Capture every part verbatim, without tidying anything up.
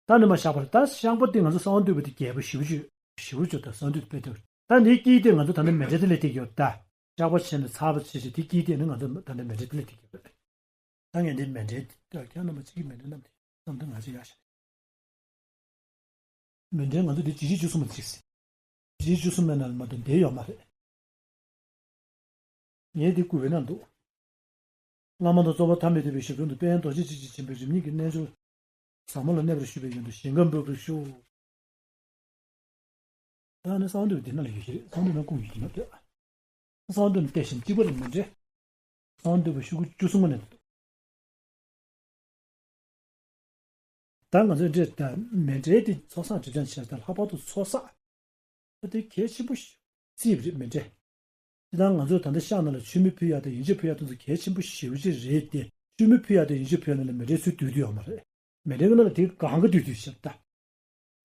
ད་ནི་མ་ཤག་པ་རེད། ད་ཤག་པ་དེ་ང་ཚོ་གསང་བ་འདུས་པ་དེ་རྒྱས་པོ་ཞེ་པོ་ཅིག་ཞེ་པོ་ཅིག་ད་གསང་བ་འདུས་དཔེ་དེ། ད་འདིའི་དཀྱིལ་དེ་ང་ཚོ་ད་ནི་མེ་འདྲེ་དེ་ལས་ཐེག་ཡོད་ད། ཤག་པ་བྱས་ནས་ཚར་བ་བྱས་བྱས་དེ་དཀྱིལ་དེ་ནི་ང་ཚོ་ད་ནི་མེ་འདྲེ་དེ་ལས་ཐེག་ཡོད་རེད། ད་ངས་འདི་མེ་འདྲེ་དེ་ཀྱང་རྣམ་པ་གཅིག་གི་མེ་འདྲེ་རྣམས་དེ་བསམ་ད་ང་ཚོ་ཡག་ཤག་མེ་འདྲེ་ང་ཚོ་འདི་ཇི་ཆི་བཅུ་གསུམ་མ་ཅིག་ཟེར། ཇི་ཆི་བཅུ་གསུམ་མེད་ན་མ་གཏོགས་འདི་ཡོད་མ་རེད། ངས་འདི་བསྐུར་བའི་ནང་འདུག་བླ་མ་དང་རྩོམ་པ་ཐ་མལ་དད་པའི་ཞབས་དྲུང་དུ། དཔལ་ཡོན་རྡོ་རྗེ་འཆང་ཆེན་པོའི་རིམ་གཉིས་ཀྱི་རྣལ་འབྱོར་ཟབ་མོ་ལ་གནས་པར་ཞུ་བའི་ཡོན་དུ་ཞིང་ཁམས་འབབ་པར་ཞུ། ད་ནི་གསང་བ་འདུས་པ་འདི་ན་ལ་ཡོད་ཀྱི་རེད། གསང་བ་འདུས་ན་ཀུན་ཡོད་ཀྱི་མ་རེད། གསང་བ་འདུས་ན་བལྟས་ཤིང་གཅིག་པ་རེད་མི་འདྲེ། གསང་བ་འདུས་པ་ཤོག་གུ་བཅུ་གསུམ་པ་ནས་འདུག་ད་ང་ཚོས་འདྲེ་དང་མེ་འདྲེ་དེ་ཚོགས་བསགས་སྒྲིབ་སྦྱང་བྱས་ཏེ་ལྷག་པར་དུ་ཚོགས་བསགས་དེ་གལ་ཆེན་པོ་ཞིག་བརྩིས་པ་རེད་མེ་འདྲེ། དེ་དང་ང་ཚོས་ད་ལྟ་ཤག་ནང་ལ་མཆོད་མེ་ཕུལ་ཡག་དང་ཡོན་ཆབ་ཕུལ་ཡག་དེ་ཚོ་གལ་ཆེན་པོ་ཞེ་པོ་ཅིག་རེད་དེ། མཆོད་མེ་ཕུལ་ཡག་དང་ཡོན་ཆབ་ཕུལ་ཡག་ནང་ལ་མེ་འདྲེ་ཚུར་འདུས་དུས་ཡོད་མ་རེད། མེ་འདྲེ་གི་ནང་ལ་དེ་གང་ག་འདུས་དུས་ཤག་ད།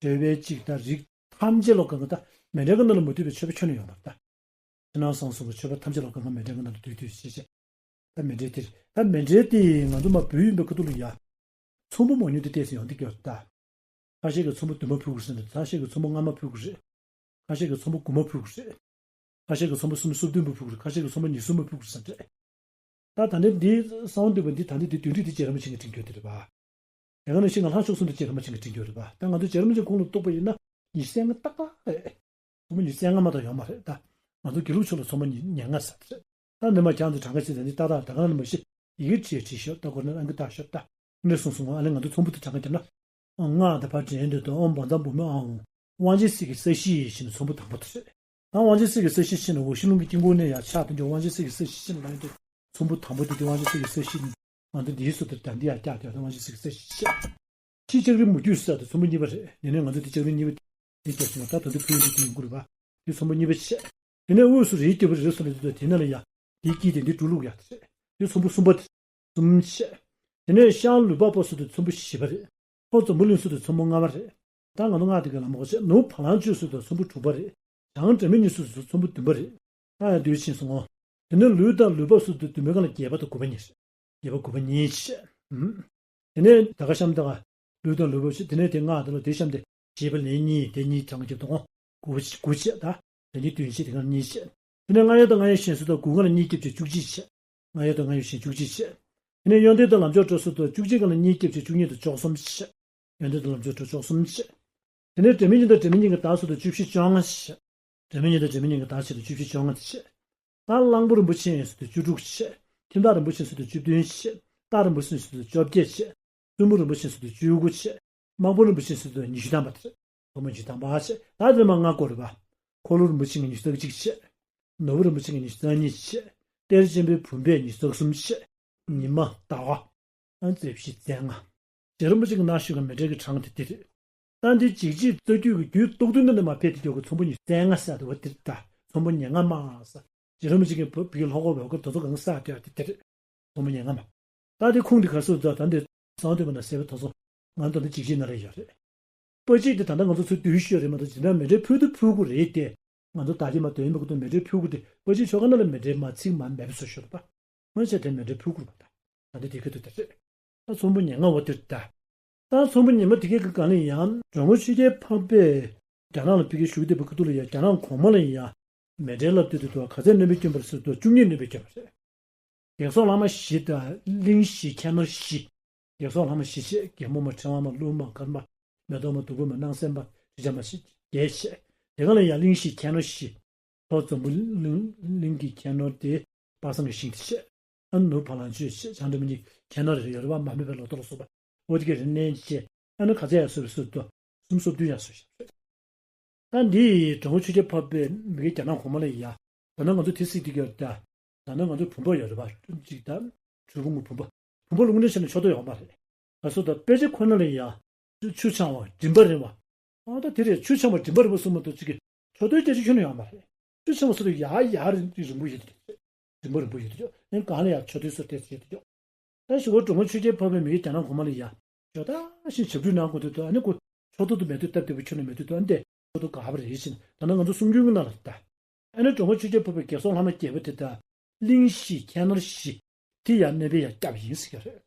མཆོད་པའི་གཅིག་ད་རིགས་ཐམས་ཅད་ལོ་གང་ག་ད་མེ་འདྲེ་གི་ནང་ལ་མ་འདུས་པའི་མཆོད་པ་ཁྱོན་ནས་ཡོད་མ་རེད་ད། ཕྱི་ནང་གསང་གསུམ་གྱི་མཆོད་པ་ཐམས་ཅད་ལ་གང་ག་མེ་འདྲེ་གི་ནང་དུ་འདུས་འདུས་ཤེས་བྱས། ད་མེ་འདྲེ་དེར་ད་མེ་འདྲེ་དེ་ང་ཚོ་མ་བུ་ཡིན་པའི་ཁ་ཐུག་ལ་ཡ། ཚོམ་བུ་མང་ཉུང་དེ་ཏོག་ཙམ་ཡོང་དེ་སྐྱོ་ད། ཁ་ཤས་ཀྱིས་ཚོམ་བུ་བདུན་མ་ཕུལ་དགོས་ཟེར་འདུག་ཁ་ཤས་ཀྱིས་ཚོམ་བུ་ལྔ་མ་ཕུལ་དགོས་རེད། ཁ་ཤས་ཀྱིས་ཚོམ་བུ་དགུ་མ་ཕུལ་དགོས་རེད། ཁ་ཤས་ཀྱིས་ཚོམ་བུ་སུམ་ཅུ་སོ་བདུན་མ་ཕུལ་དགོས་རེད། ཁ་ཤས་ཀྱིས་ཚོམ་བུ་ཉི་ཤུ་མ་ཕུལ་དགོས་ཟེར་འདུག་ད་ད་ནི་འདི་གསང་བ་འདུས་པ་འདི་ད་ནི་འདི་བདུན་ཁྲི་འདི་རྗེ་རིན་པོ་ཆེ་གིས་འབྲི་རྒྱུ་དེ་རེད་པ། དེ་ག་ནང་བཞིན་ང་ལྷ་མཆོག་གསུམ་དུ་རྗེ་རིན་པོ་ཆེ་གིས་འབྲི་རྒྱུ་རེད་པ། ད་ང་ཚོ་རྗེ་རིན་པོ་ཆེ་ཁོང་ལ་གཏུགས་པ་ཡིན་ན་ཉི་ཤུ་རྩ་ལྔ་ཏག་ཏག་རེད། ཚོམ་བུ་ཉི་ཤུ་རྩ་ལྔ་མ་གཏོགས་ཡོད་མ་རེད་ད། ང་ཚོ་དགེ་ལུགས་ཕྱོགས་ལ་ཚོམ་བུ་ཉི་ཉེར་ལྔ་ཟེར་རེད། ད་འདི་མ་ཁྱང་དུ་གྲངས་ཀ་བྱེད་ད་འདི་ཏག་ཏག་ད་ག་ནང་མ་ཤེས། ཡི་གེ་བྲིས་བྲིས་ཤོག་ད་གོ་ན་རང་གི་ལྟ་ཤོག་ད། འདི་གསུངས་སོང་ཨ་ནི་ང་ཚོ་ཚོམ་བུ་དུ་གྲངས་ཀ་བརྒྱབ་ན། སྔགས་དང་བ་འདྲེན་དུ་དང་ཨོཾ་བཛྲ་བྷཱུ་མི་ཨཱཿཧཱུྃ། དབང་བྱེད་སྲས་ཀྱི་ས་གཞི་ཡི་ཞེས་ནས་ཚོམ་བུ་དང་པོ་དེ་རེད། ད་དབང་བྱེད་སྲས་ཀྱི་ས་གཞི་ཕྱིན་ནས་འོ་ཤིང་ལུང་གི་དཀྱིལ་འཁོར་ནས་ཡར་ཕྱག་དེ་འཇོག་དབང་བྱེད་སྲས་ཀྱི་ས་གཞི་ཕྱིན་ལ་ཡོང་དུས་ཚོམ་བུ་དང་པོ་དེ་དེ་དབང་བྱེད་སྲས་ཀྱི་ས་གཞི་ནི་ང་ཚོ་འདིའི་སུ་དེར་ད་འདི་ཡར་བཀྱག་དེ་དབང་བྱེད་སྲས་ཀྱི་ས་གཞི་ཕྱིན། ཕྱི་ལྕགས་རི་མུ་ཁྱུད་ཟེར་དེ་ཚོམ་བུ་གཉིས་པ་རེད། དེ་ནས་ང་ཚོ་དེ་ལྕགས་རི་གཉིས་པ་དེ་བརྒྱབ་སོང་ད་ད་དུང་ཕུལ་དུ་དེ་ཡོང་གི་རེད་པ། དེ་ཚོམ་བུ་གཉིས་པ་བྱས། དེ་ནས་དབུས་སུ་རིའི་སྐྱེས་བུ་རེ་རེ་སུ་ལ་དེ་དེ་ནས་ལ་ཡ། དེའི་དཀྱིལ་དེ་འདི་འབྲུ་བླུགས་ཡག་དེ་རེད། དེ་ཚོམ་བུ་གསུམ་པ་དེ། གསུམ་བྱས། དེ་ནས་ཤར་ལུས་འཕགས་པ་སུ་དེ་ཚོམ་བུ་བཞི་པ་རེད། ལྷོ་འཛམ་བུ་གླིང་སུ་དེ་ཚོམ་བུ་ལྔ་པ་རེད། ད་ང་ཚོ་སྔགས་དེ་ག་ལ་མོ་བྱས་ནུབ་བ་ལང་སྤྱོད་སུ་དེ་ཚོམ་བུ་དྲུག་པ་རེད། བྱང་སྒྲ་མི་སྙན་སུ་དེ་ཚོམ་བུ་བདུན་པ་རེད། ད་ཡང་དུས་ཕྱིན་སོང་ངོ་། དེ་ནས་ལུས་དང་ལུས་འཕགས་སུ་དེ་བདུན་པའི་སྒང་ལ་བརྒྱད་པ་དང་དགུ་པ་གཉིས་རེད། བརྒྱད་པ་དགུ་པ་གཉིས་བྱས། ཨུམ། དེ་ནས་ད་ག་ཤམ་ད་ག་ལུས་དང་ལུས་འཕགས་སུ་དེ་ནས་དེ་སྔགས་དེ་ལ་དེ་ཤམ་དེ་བྱས་པ་ལན་གཉིས་དེ་གཉིས་གྲངས་ཀྱི་དོན་དགུ་དགུ་བྱས་ད། དེ་གཉིས་བདུན་བྱས་དེ་ག་གཉིས་བྱས། དེ་ནས་རྔ་ཡབ་དང་རྔ་ཡབ་གཞན་སུ་དང་དགུ་སྒང་ལ་གཉིས་བརྒྱབ་བྱས་བཅུ་གཅིག་བྱས། རྔ་ཡབ་དང་རྔ་ཡབ་གཞན་བཅུ་གཅིག་བྱས། དེ་ནས་ཡོན་ཏན་དང་ལམ་མཆོག་སྤྲོ་སུ་དང་བཅུ་གཅིག་སྒང་ལ་གཉིས་བརྒྱབ་བྱས་བཅུ་གཉིས་དང་བཅུ་གསུམ་བྱས། ཡོན་ཏན་དང་ལམ་མཆོག་སྤྲོ་བཅུ་གསུམ་བྱས། དེ་ནས་སྒྲ་མི་སྙན་དང་སྒྲ་མི་སྙན་གྱི་བདག་སུ་དང་བཅུ་བཞི་བཅོ་ལྔ་བྱས། སྒྲ་མི་སྙན་དང་སྒྲ་མི་སྙན་གྱི་བདག་བྱས་དང་བཅུ་བཞི་བཅོ་ལྔ་བྱས། ད་གླང་པོ་རིན་པོ་ཆེ་ཡིན་སུ་དང་བཅུ་དྲུག་བྱས། ཁྱིམ་བདག་རིན་པོ་ཆེ་སུ་དང་བཅུ་བདུན་བྱས། སྟག་རིན་པོ་ཆེ་སུ་དང་བཅོ་བརྒྱད་བྱས། བཙུན་མོ་རིན་པོ་ཆེ་སུ་དང་བཅུ་དགུ་བྱས། དམག་དཔོན་རིན་པོ་ཆེ་སུ་དང་ཉི་ཤུ་ཐམ་པ་དེ་རེད། བུ་མོ་ཇི་དམ་པ་ཆེ། ད་དེ་མ་ལྔ་སྐོར་རེད་པ། འཁོར་ལོ་རིན་པོ་ཆེ་གི་ཉི་ཤུ་རྩ་གཅིག་ཆེ། ནོར་བུ་རིན་པོ་ཆེ་གི་ཉི་ཤུ་རྩ་གཉིས་ཆེ། གཏེར་ཆེན་པོའི་བུམ་པས་ཉི་ཤུ་རྩ་གསུམ་ཆེ། ཉི་མ་ཟླ་བ། ཨ་རྩིབས་བཞི་རྩ་ལྔ། རྗེ་རིན་པོ་ཆེ་གི་ན་ཞུ་གི་མེ་འདྲེ་གི་གྲངས་དེ་དེ་རེད། ད་འདི་འཇིགས་བྱེད་རྩ་རྒྱུད་ཀྱི་རྒྱུད་རྟོག་བདུན་ནང་ནས་མ་ཕེབས་དེ་རྒྱུ་གི་ཚོམ་བུ་ཉི་ཤུ་རྩ་ལྔ་ཟེར་དེ་བ་དེ་རེད་ད། ཚོམ་བུ་ཉེར་ལྔ་མ་ཟེར། རྗེ་རིན་པོ་ཆེ་གི་བོད་ཀྱི་ལྷོ་ཁ་འོལ་ཁ་དེ་ཚོ་གང་ཟེར་དེ་བ་དེ་དེ་རེད། ཚོམ་བུ་ཉེར་ལྔ་མ། ད་དེ་ཁུངས་དེ་ག་སུ་ད་ད་འདི་གསང་བ་འདུས་པ་ན་ཟེར་བའི་དོ་ཚོ། ང་ཚོ་འདི་འཇིགས་བྱེད་ན་རེ་ཡོད་རེད། པ་ཅིག་དེ་ད་ལྟ་ང་ཚོ་ཚུར་བསྡུས་ཤོད་རེད་མ་གཏོགས་ཇི་འདྲ་མེ་འདྲེ་ཕུལ་དུ་ཕུལ་དགོས་རེད་དེ། ང་ཚོ་ད་ལྟ་མ་དོན་མེད་ཀུ་ཏུ་མེ་འདྲེ་ཕུལ་དགོས་དེ་པ་ཅིག་ཆོ་ག་ན་ལ་མེ་འདྲེ་མ་ཚིག་མ་མེད་པ་བཟོ་ཤོད་པ། མ་བྱས་དེ་མེ་འདྲེ་ཕུལ་དགོས་པ་ད། ད་འདི་དེ་ག་དུ་དེ་རེད། ད་ཚོམ་བུ་ཉེར་ལྔ་བ་དེར་ད། ད་ཚོམ་བུ་ཉི་མ་དེ་གའི་གི་གང་ལ་ཡང་འགྲོ་མགོན་ཆོས་རྒྱལ་འཕགས་པས་རྒྱ་ནག་ལ་ཕ་གིར་བཞུགས་བསྡད་པའི་ཁ་ཐུག་ལ་ཡང་རྒྱ་ནག་གོང་མ་ལ་ཡང་མེ་འདྲེ་ལབ་དུས་དུ་དུ་ག་ཚད་སྣོན་པའི་སྐྱོན་པར་ཟེར་དུ་བཅུ་གཉིས་སྣོན་པའི་སྐྱོན་པ་རེད། བགེགས་སོགས་ལྷག་མ་བཞི་དང་གླིང་བཞི་ཁྱད་ནོར་བཞི། བགེགས་སོགས་ལྷག་མ་བཞི་བྱས་རྒན་མོ་མ་ཕྲེང་བ་མ་ཀླུ་མ་མཁར་མ་མེ་ཏོག་མ་བདུག་སྤོས་མ་སྣང་གསལ་མ་རི་བྱ་མ་བཞི་བརྒྱད་བྱས། དེ་ག་ལ་ཡང་གླིང་བཞི་ཁྱད་ནོར་བཞི། ལྷོ་འཛམ་བུ་གླིང་གླིང་གི་ཁྱད་ནོར་དེ་དཔག་བསམ་གྱི་ཤིང་དེ་བྱས། ཨ་ནུབ་བ་ལང་སྤྱོད་བྱས་བྱང་སྒྲ་མི་སྙན་ཁྱད་ནོར་རེ་ཡོད་རེད་བ་མ་སྨད་པའི་ལོ་ཐོ་ལ་སོགས་པ་འོ་དེ་གའི་རིགས་བསྣན་བྱས་ཨ་ནི་ག་ཚད་ཡང་སོ་སོའི་སུ་དོ་སུམ་སོ་བདུན་ཡང་སོ་ཞེས་པ་རེད། ད་འདི་ཡི་འགྲོ་མགོན་ཆོས་རྒྱལ་འཕགས་པའི་མི་གའི་རྒྱ་ནག་གོང་མ་ལ་ཡ། ད་ནི་ང་ཚོ་དེ་སྲིད་དེ་གའི་ད། ད་ནི་ང་ཚོ་བུམ་པ་ཡོད་རེད་བ། གཅིག་ད། གྲུལ་བུམ་གྱི་བུམ་པ། བུམ་པ་ལ་དངོས་གནས་བྱས་ན་ཕྱོགས་གཏོགས་ཡོད་མ་རེད། ད་སོ་ད་དཔེ་ཆ་ཁོ་ན་ལ་ཡ། ཆུ་ཆུ་ཆང་བ་མགྲིན་པ་རིང་བ། ཨ་ད་དེ་རེད་ཆུ་ཆང་བ་མགྲིན་པ་རིང་བ་གསུངས་མ་གཏོགས་གཅིག་གི་ཕྱོགས་གཏོགས་སྐད་ཆ་ཁྱོན་ནས་ཡོད་མ་རེད། ཆུ་ཆང་བ་སོ་ད་ཡ་ཡ་རིང་རིང་པོ་ཡོད་དེ། མགྲིན་པ་རིང་པོ་ཡོད་དེ་ཨེ་གང་ལ་ཡ་ཕྱོགས་གཏོགས་སུ་བལྟས་བྱེད་དེ། ད་ཞུ་བ་འགྲོ་མགོན་ཆོས་རྒྱལ་འཕགས་པའི་མི་གའི་རྒྱ་ནག་གོང་མ་ལ་ཡ། ཇོ་ད་ཤིང་ཞབས་བྲོའི་ནང་གོ་དུས་དུ་ཨ་ནི་ཁོ་ཕྱོགས་གཏོགས་དུ་མེད་དུས་སྟབས་བདེ་པོ་ཁྱོན་ནས་མེད་དུས་དུ་ཨ་ནི་དེ་ཕྱོགས་གཏོགས་དགའ་བ་རེད་ཕྱིན་ད་ནི་ང་ཚོ་གསུང་རྒྱུན་གྱི་ནང་ལ་ད། ཨ་ནི་འགྲོ་མགོན་ཆོས་རྒྱལ་འཕགས་པའི་བགེགས་སོགས་ལྷག་མ་བརྒྱད་པོ་དེ་དག་གླིང་བཞི་ཁྱད་ནོར་བཞི། དེ་ཡང་གནས་པའི་ཡང་སྐྱབས་ཡིན་ཟེར་གྱི་རེད།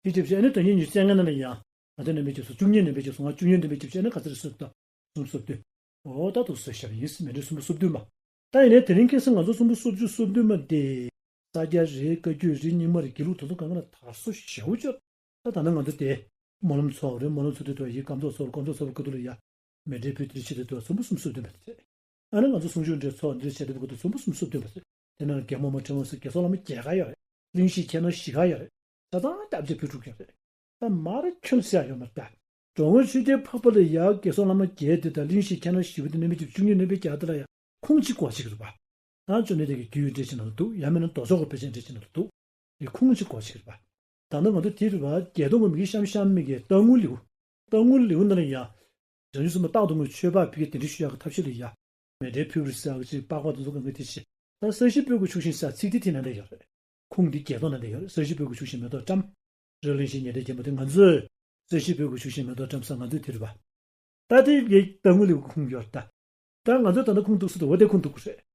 དེ་ཅེས་བྱས་ཨ་ནི་དོན་གཉིས་ཉི་ཤུ་རྩ་ལྔ་ནང་ལ་ཡང་ ང་ཚོ་རྣམ་པའི་རྒྱབ་སོ་བཅུ་གཉིས། རྣམ་པའི་རྒྱབ་སོ་ལྔ། བཅུ་གཉིས། རྣམ་པའི་རྒྱབ་བཅུ་ནས་ག་ཚོད་རེད། སུམ་སྟོང་། སུམ་སྟོང་། ཨོ་ད་དུ་སུ་ཞབས་ཡིན་སི་མེ་འདྲ་སུམ་སྟོང་སུམ་སྟོང་མ། ད་ཡིན་ནའི་དེ་རིང་ཁ་སང་ང་ཚོ་སུམ་སྟོང་སུམ་སྟོང་སུམ་སྟོང་མ་དེ། ས་སྐྱ་རེད། བཀའ་བརྒྱུད་རེད། རྙིང་མ་རེད། དགེ་ལུགས་དེ་ཚོ་གང་ག་ལ་དར་སོ་ཞེ་པོ་ཅིག་ད་ད་ནང་ང་ཚོ་དེ་སྨོན་ལམ་ཚོགས་རེད། སྨོན་ལམ་ཚོགས་དུས་དུ་ཡི་སྐམ་ཚོགས་ཚོགས་སྐམ་ཚོགས་ཚོགས་ཀྱི་དུ་ལ་ཡ། མེ་འདྲའི་ཕུད་དེ་ཆེ་དེ་དུ་སུམ་སྟོང་སུམ་སྟོང་བདུན་པ་དེ་རེད། ཨ་ནི་ང་ཚོ་གསུང་ཆོས་འདྲའི་ཚོགས་འདྲའི་བྱས་དེ་བུ་ག་དུ་སུམ་སྟོང་སུམ་སྟོང་བདུན་པ་རེད། དེ་ནང་རྒྱལ་མོ་མ་ཕྲེང་བ་སུ་རྒྱལ་སོག་བླ་མ་བརྒྱད་ག་ཡོད་རེད། གླིང་བཞི་ཁྱེད་ནང་བཞི་ག་ཡོད་རེད། ཆ་ཚང་སྟབས་བྱེད་ཕུད་དྲུག་ཡོད་རེད། ད་མ་རེད་ཁྱོད་ཟེར་ཡ་ཡོད་མ་རེད་ད། འགྲོ་མགོན་ཆོས་རྒྱལ་འཕགས་པ་ལ་ཡ་རྒྱལ་སོག་བླ་མ་བརྒྱད་དེ་དང་གླིང་བཞི་ཁྱེད་ནང་བཞི་པོ་དེ་རྣམ་པའི་རྒྱབ་བཅུ་གཉིས། རྣམ་པའི་རྒྱབ་དེ་ལ་ཡ་ཁུངས་གཅིག་གོ་གཅིག་རེད་པ། ད་ཅོ་ནེ་དེ་གི་རྒྱུད་འདྲེས་ཕྱི་ནང་ལ་འདུག་ཡང་མིན་ན་རྡོ་ཚོགས་ཀྱི་དཔེ་ཆ་འདྲེས་ཕྱི་ནང་ལ་འདུག་དེ་ཁུངས་གཅིག་གོ་གཅིག་རེད་པ། ད་ནི་ང་ཚོ་དེ་རེད་པ། བརྒྱད་སྟོང་གི་མི་གི་ཤམ་ཤམ་མི་གི་རྟག་ངུ་ལེའུ། རྟག་ངུ་ལེའུ་ནང་ལ་ཡ། བྱང་ཆུབ་སེམས་དཔའ་རྟག་ཏུ་ངུ་མཆོད་པ་ཕི་གི་དེ་འདྲ་ཞུ་ཡག་གི་ཐབས་ཤེས་ལ་ཡ། མེ་འདྲའི་ཕུལ་བུར་ཟེར་གི་ཅིག་པགས་པ་དེ་ཚོ་གང་གི་དེ་ཤེས། ད་ས་གཞི་སྤོས་ཀྱི་ཕྱུགས་ཤིང་ཟེར་ཚིག་དེ་དེ་ནང་ལ་ཡོད་རེད། ཁུངས་འདི་བརྒྱད་སྟོང་ནང་ལ་ཡོད་རེད། ས་གཞི་སྤོས་ཀྱི་ཕྱུགས་ཤིང་མེ་ཏོག་བཀྲམ། རི་གླིང་བཞི་ཉེར་བརྒྱད་རྒྱལ་མོ་དེ་ང་ཚོས། ས་གཞི་སྤོས་ཀྱི་ཕྱུགས་ཤིང་མེ་ཏོག་བཀྲམ་ཟེར་ང་ཚོས་དེ་རེད་པ། ད་དེ་གའི་རྟག་ངུ་ལེའུ་ཁུངས་ཡོད་རེད་ད། ད་ང་ཚོས་ད་ལྟ་ཁུངས་གཏུགས་སུ་འདུག་བ། དེ་ཁུངས་གཏུགས་དགོས་རེད།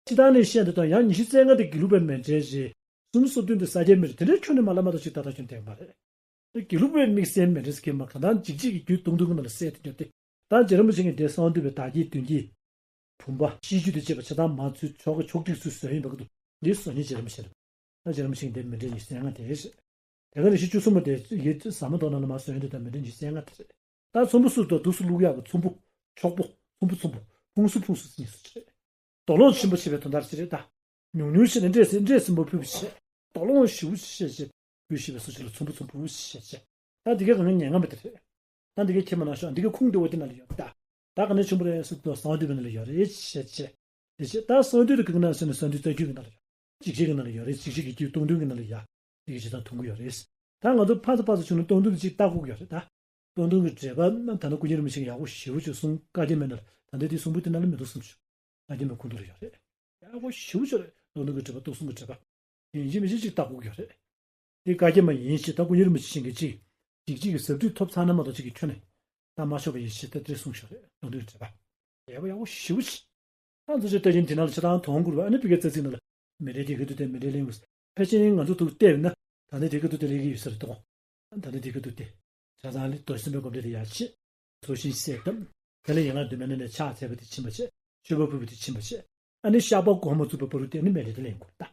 སྤྱི་བཏང་ནས་བཤད་འདི་དང་ཡང་ཉི་ཤུ་རྩ་ལྔ་དེ་དགེ་ལུགས་པའི་མཎྜལ་རེད། སུམ་སྟོང་སུམ་བདུན་དེ་ས་སྐྱའི་མི་རེད། དེ་འདྲའི་ཁྱོན་ནས་མ་ལབ་མ་གཏོགས་ཅིག་ད་ལྟ་ཁྱོན་བསྡད་མ་རེད། དགེ་ལུགས་པའི་དམིགས་བསལ་མཎྜལ་ཟེར་གྱི་མ་གང་ལྟར་འཇིགས་བྱེད་ཀྱི་རྒྱུད་སྟོང་ཐུན་གྱི་ནང་ལ་གསལ་དུ་གྱུར་ཏེ། ད་རྗེ་རིན་པོ་ཆེ་གིས་འདིར་གསང་བ་འདུས་པའི་བདག་བསྐྱེད་མདུན་གྱི་བུམ་པ་ཤིས་བརྗོད་དང་བཅས་པ་ཆ་ཚང་མ་ཚུར་ཆོ་ག་ཆོག་ཁྲིགས་ཚུར་བཟོས་ཡིན་པ་གི་འདུག་འདི་བཟོ་མཁན་རྗེ་རིན་པོ་ཆེ་རེད། ད་རྗེ་རིན་པོ་ཆེ་གིས་འདིར་མཎྜལ་ཉི་ཤུ་རྩ་ལྔ་དེ་རེད། དེ་ག་ནས་ཉི་ཤུ་བཅུ་གསུམ་པ་དེ་ཡིད་ཟ་མ་ཏོག་ནང་ལ་མ་བཟོས་ཡོད་འདི་ད་མཎྜལ་ཉི་ཤུ་རྩ་ལྔ་དེ་རེད། ད་ཚོམ་བུ་སུ་དང་དུག་སུ་བླུག་ཡག་གི་ཚོམ་བུ། ཕྱོགས་པོ། ཚོམ་བུ་ཚོམ་བུ། ཕུང་སུ་ཕུང་སུ་གཉིས་སུ་ཅི་རེད། དོགས་སློང་ཆེན་པོ་བྱེད་པའི་དོན་དག་ཅི་རེད་ད། ཉུང་ཉུང་བྱས་ནས་འདྲེས་སེ་འདྲེས་སེ་མ་ཕུལ་བ་བྱས། དོགས་སློང་ཞེ་པོ་བྱས་བྱས། ཕུལ་ཤེས་པའི་སུ་ཞིག་ལ་ཚོམ་བུ་ཚོམ་བུ་བྱས་བྱས། ད་འདི་གའི་གང་ཉན་ངམ་པ་དེ་རེད། ད་འདི་གའི་ཁྱེད་མ་ན་ཤོག་འདི་གའི་ཁུངས་འདི་བ་དེ་ན་ལ་ཡོད་ད། ད་ག་ནས་ཆུང་པོ་རེད་སུ་དོ་གསང་བ་འདུས་པ་ན་ལ་ཡོད་རེད་བྱས་བྱས། དེ་བྱས་ད་གསང་འདུས་དེ་གི་ན་སེ་ན་གསང་འདུས་རྩ་རྒྱུད་ཀྱི་ན་ལ་ཡོད། འཇིགས་བྱེད་ཀྱི་ནང་ལ་ཡོད་རེད། འཇིགས་བྱེད་ཀྱི་རྒྱུད་སྟོང་ཐུན་གྱི་ནང་ལ་ཡ། འདི་གི་བྱེད་སྟངས་མཐོང་གི་ཡོད་རེད། ད་ང་ཚོ་ཕར་ཚུར་ཕར་ཚུར་བྱུང་ན་སྟོང་ཐུན་གཅིག་ལྟ་དགོས་ཀྱི་ཡོད་རེད་ད། སྟོང་ཐུན་གྱི་འགྲེལ་པ་ན་ད་ནི་སྐུ་ཉིད་རིན་པོ་ཆེ་གིས་ཡག་པོ་ཞེ་པོ་ཅིག་གསུངས། བཀའ་རྒྱ་མའི་ནང་ལ་ད་ལྟ་དེ་གསུང་པོ་དེ་ནང་ལ་མི་འདུག་བསམ་བྱུང་། བཀའ་རྒྱ་མའི་ཁུངས་གཏུགས་ལ་ཡོད་རེད། ཡག་པོ་ཞེ་པོ་ཅིག་རེད། སྟོང་ཐུན་གྱི་འགྲེལ་པ་སྟོང་གསུམ་གྱི་འགྲེལ་པ། ཡིན་གཅིག་མིན་གཅིག་ལྟ་དགོས་ཀྱི་ཡོད་རེད། དེ་བཀའ་རྒྱ་མ་ཡིན་ཞེས་ད་སྐུ་ཉིད་རིན་པོ་ཆེ་ཞིང་གི་གཅིག་འཇིགས་བྱེད་ཀྱི་ཟབ་ཁྲིད་ཐོབ་ཚར་ན་མ་གཏོགས་གཅིག་གི་ཁྱོན་ནས་ད་མ་ཆོག་པ་ཡིན་ཞེས་ད་དེ་གསུངས་ཤོག་རེད། སྟོང་ཐུན་གྱི་འགྲེལ་པ། ཡག་པོ་ཡག་པོ་ཞེ་པོ་ཅིག་ཨ་ཚོ་ཆོས་ལྟ་ཞིབ་དེ་ནང་ལ་ཆ་ཚང་མཐོང་དགོས་པ། ཨ་ནི་ཕ་གིའི་རྩ་ཚིག་ནང་ལ་མཎྜལ་དེ་ག་དུས་བཏེགས། མཎྜལ་ལེན་དགོས། ཕལ་ཆེར་ང་ཚོ་ཐུགས་བལྟས་ན་ད་ནི་དེ་ག་དུས་བཏེགས་ལེན་གྱི་ཡོད་ས་རེད་དོ། ད་ནི་དེ་ག་དུས་བཏེགས། ཆ་ཚང་ལ་རྡོ་རྗེ་སེམས་དཔའི་སྒོམ་བཟླས་དེ་ཡར་བྱེད། ཚོགས་ཞིང་གསལ་བཏབ། དེ་ལ་ཡན་ལག་བདུན་མའི་ནང་ནས་ཕྱག་འཚལ་བ་དེ་ཕྱིན་པ་བྱེད། མཆོད་པ་ཕུལ་བ་དེ་ཕྱིན་པ་བྱེད། ཨ་ནི་བཤགས་པ་སྒོམ་མ་ཚུགས་པའི་བར་དུ་བལྟས་ནས་མཎྜལ་དེ་ལེན་དགོས་ད།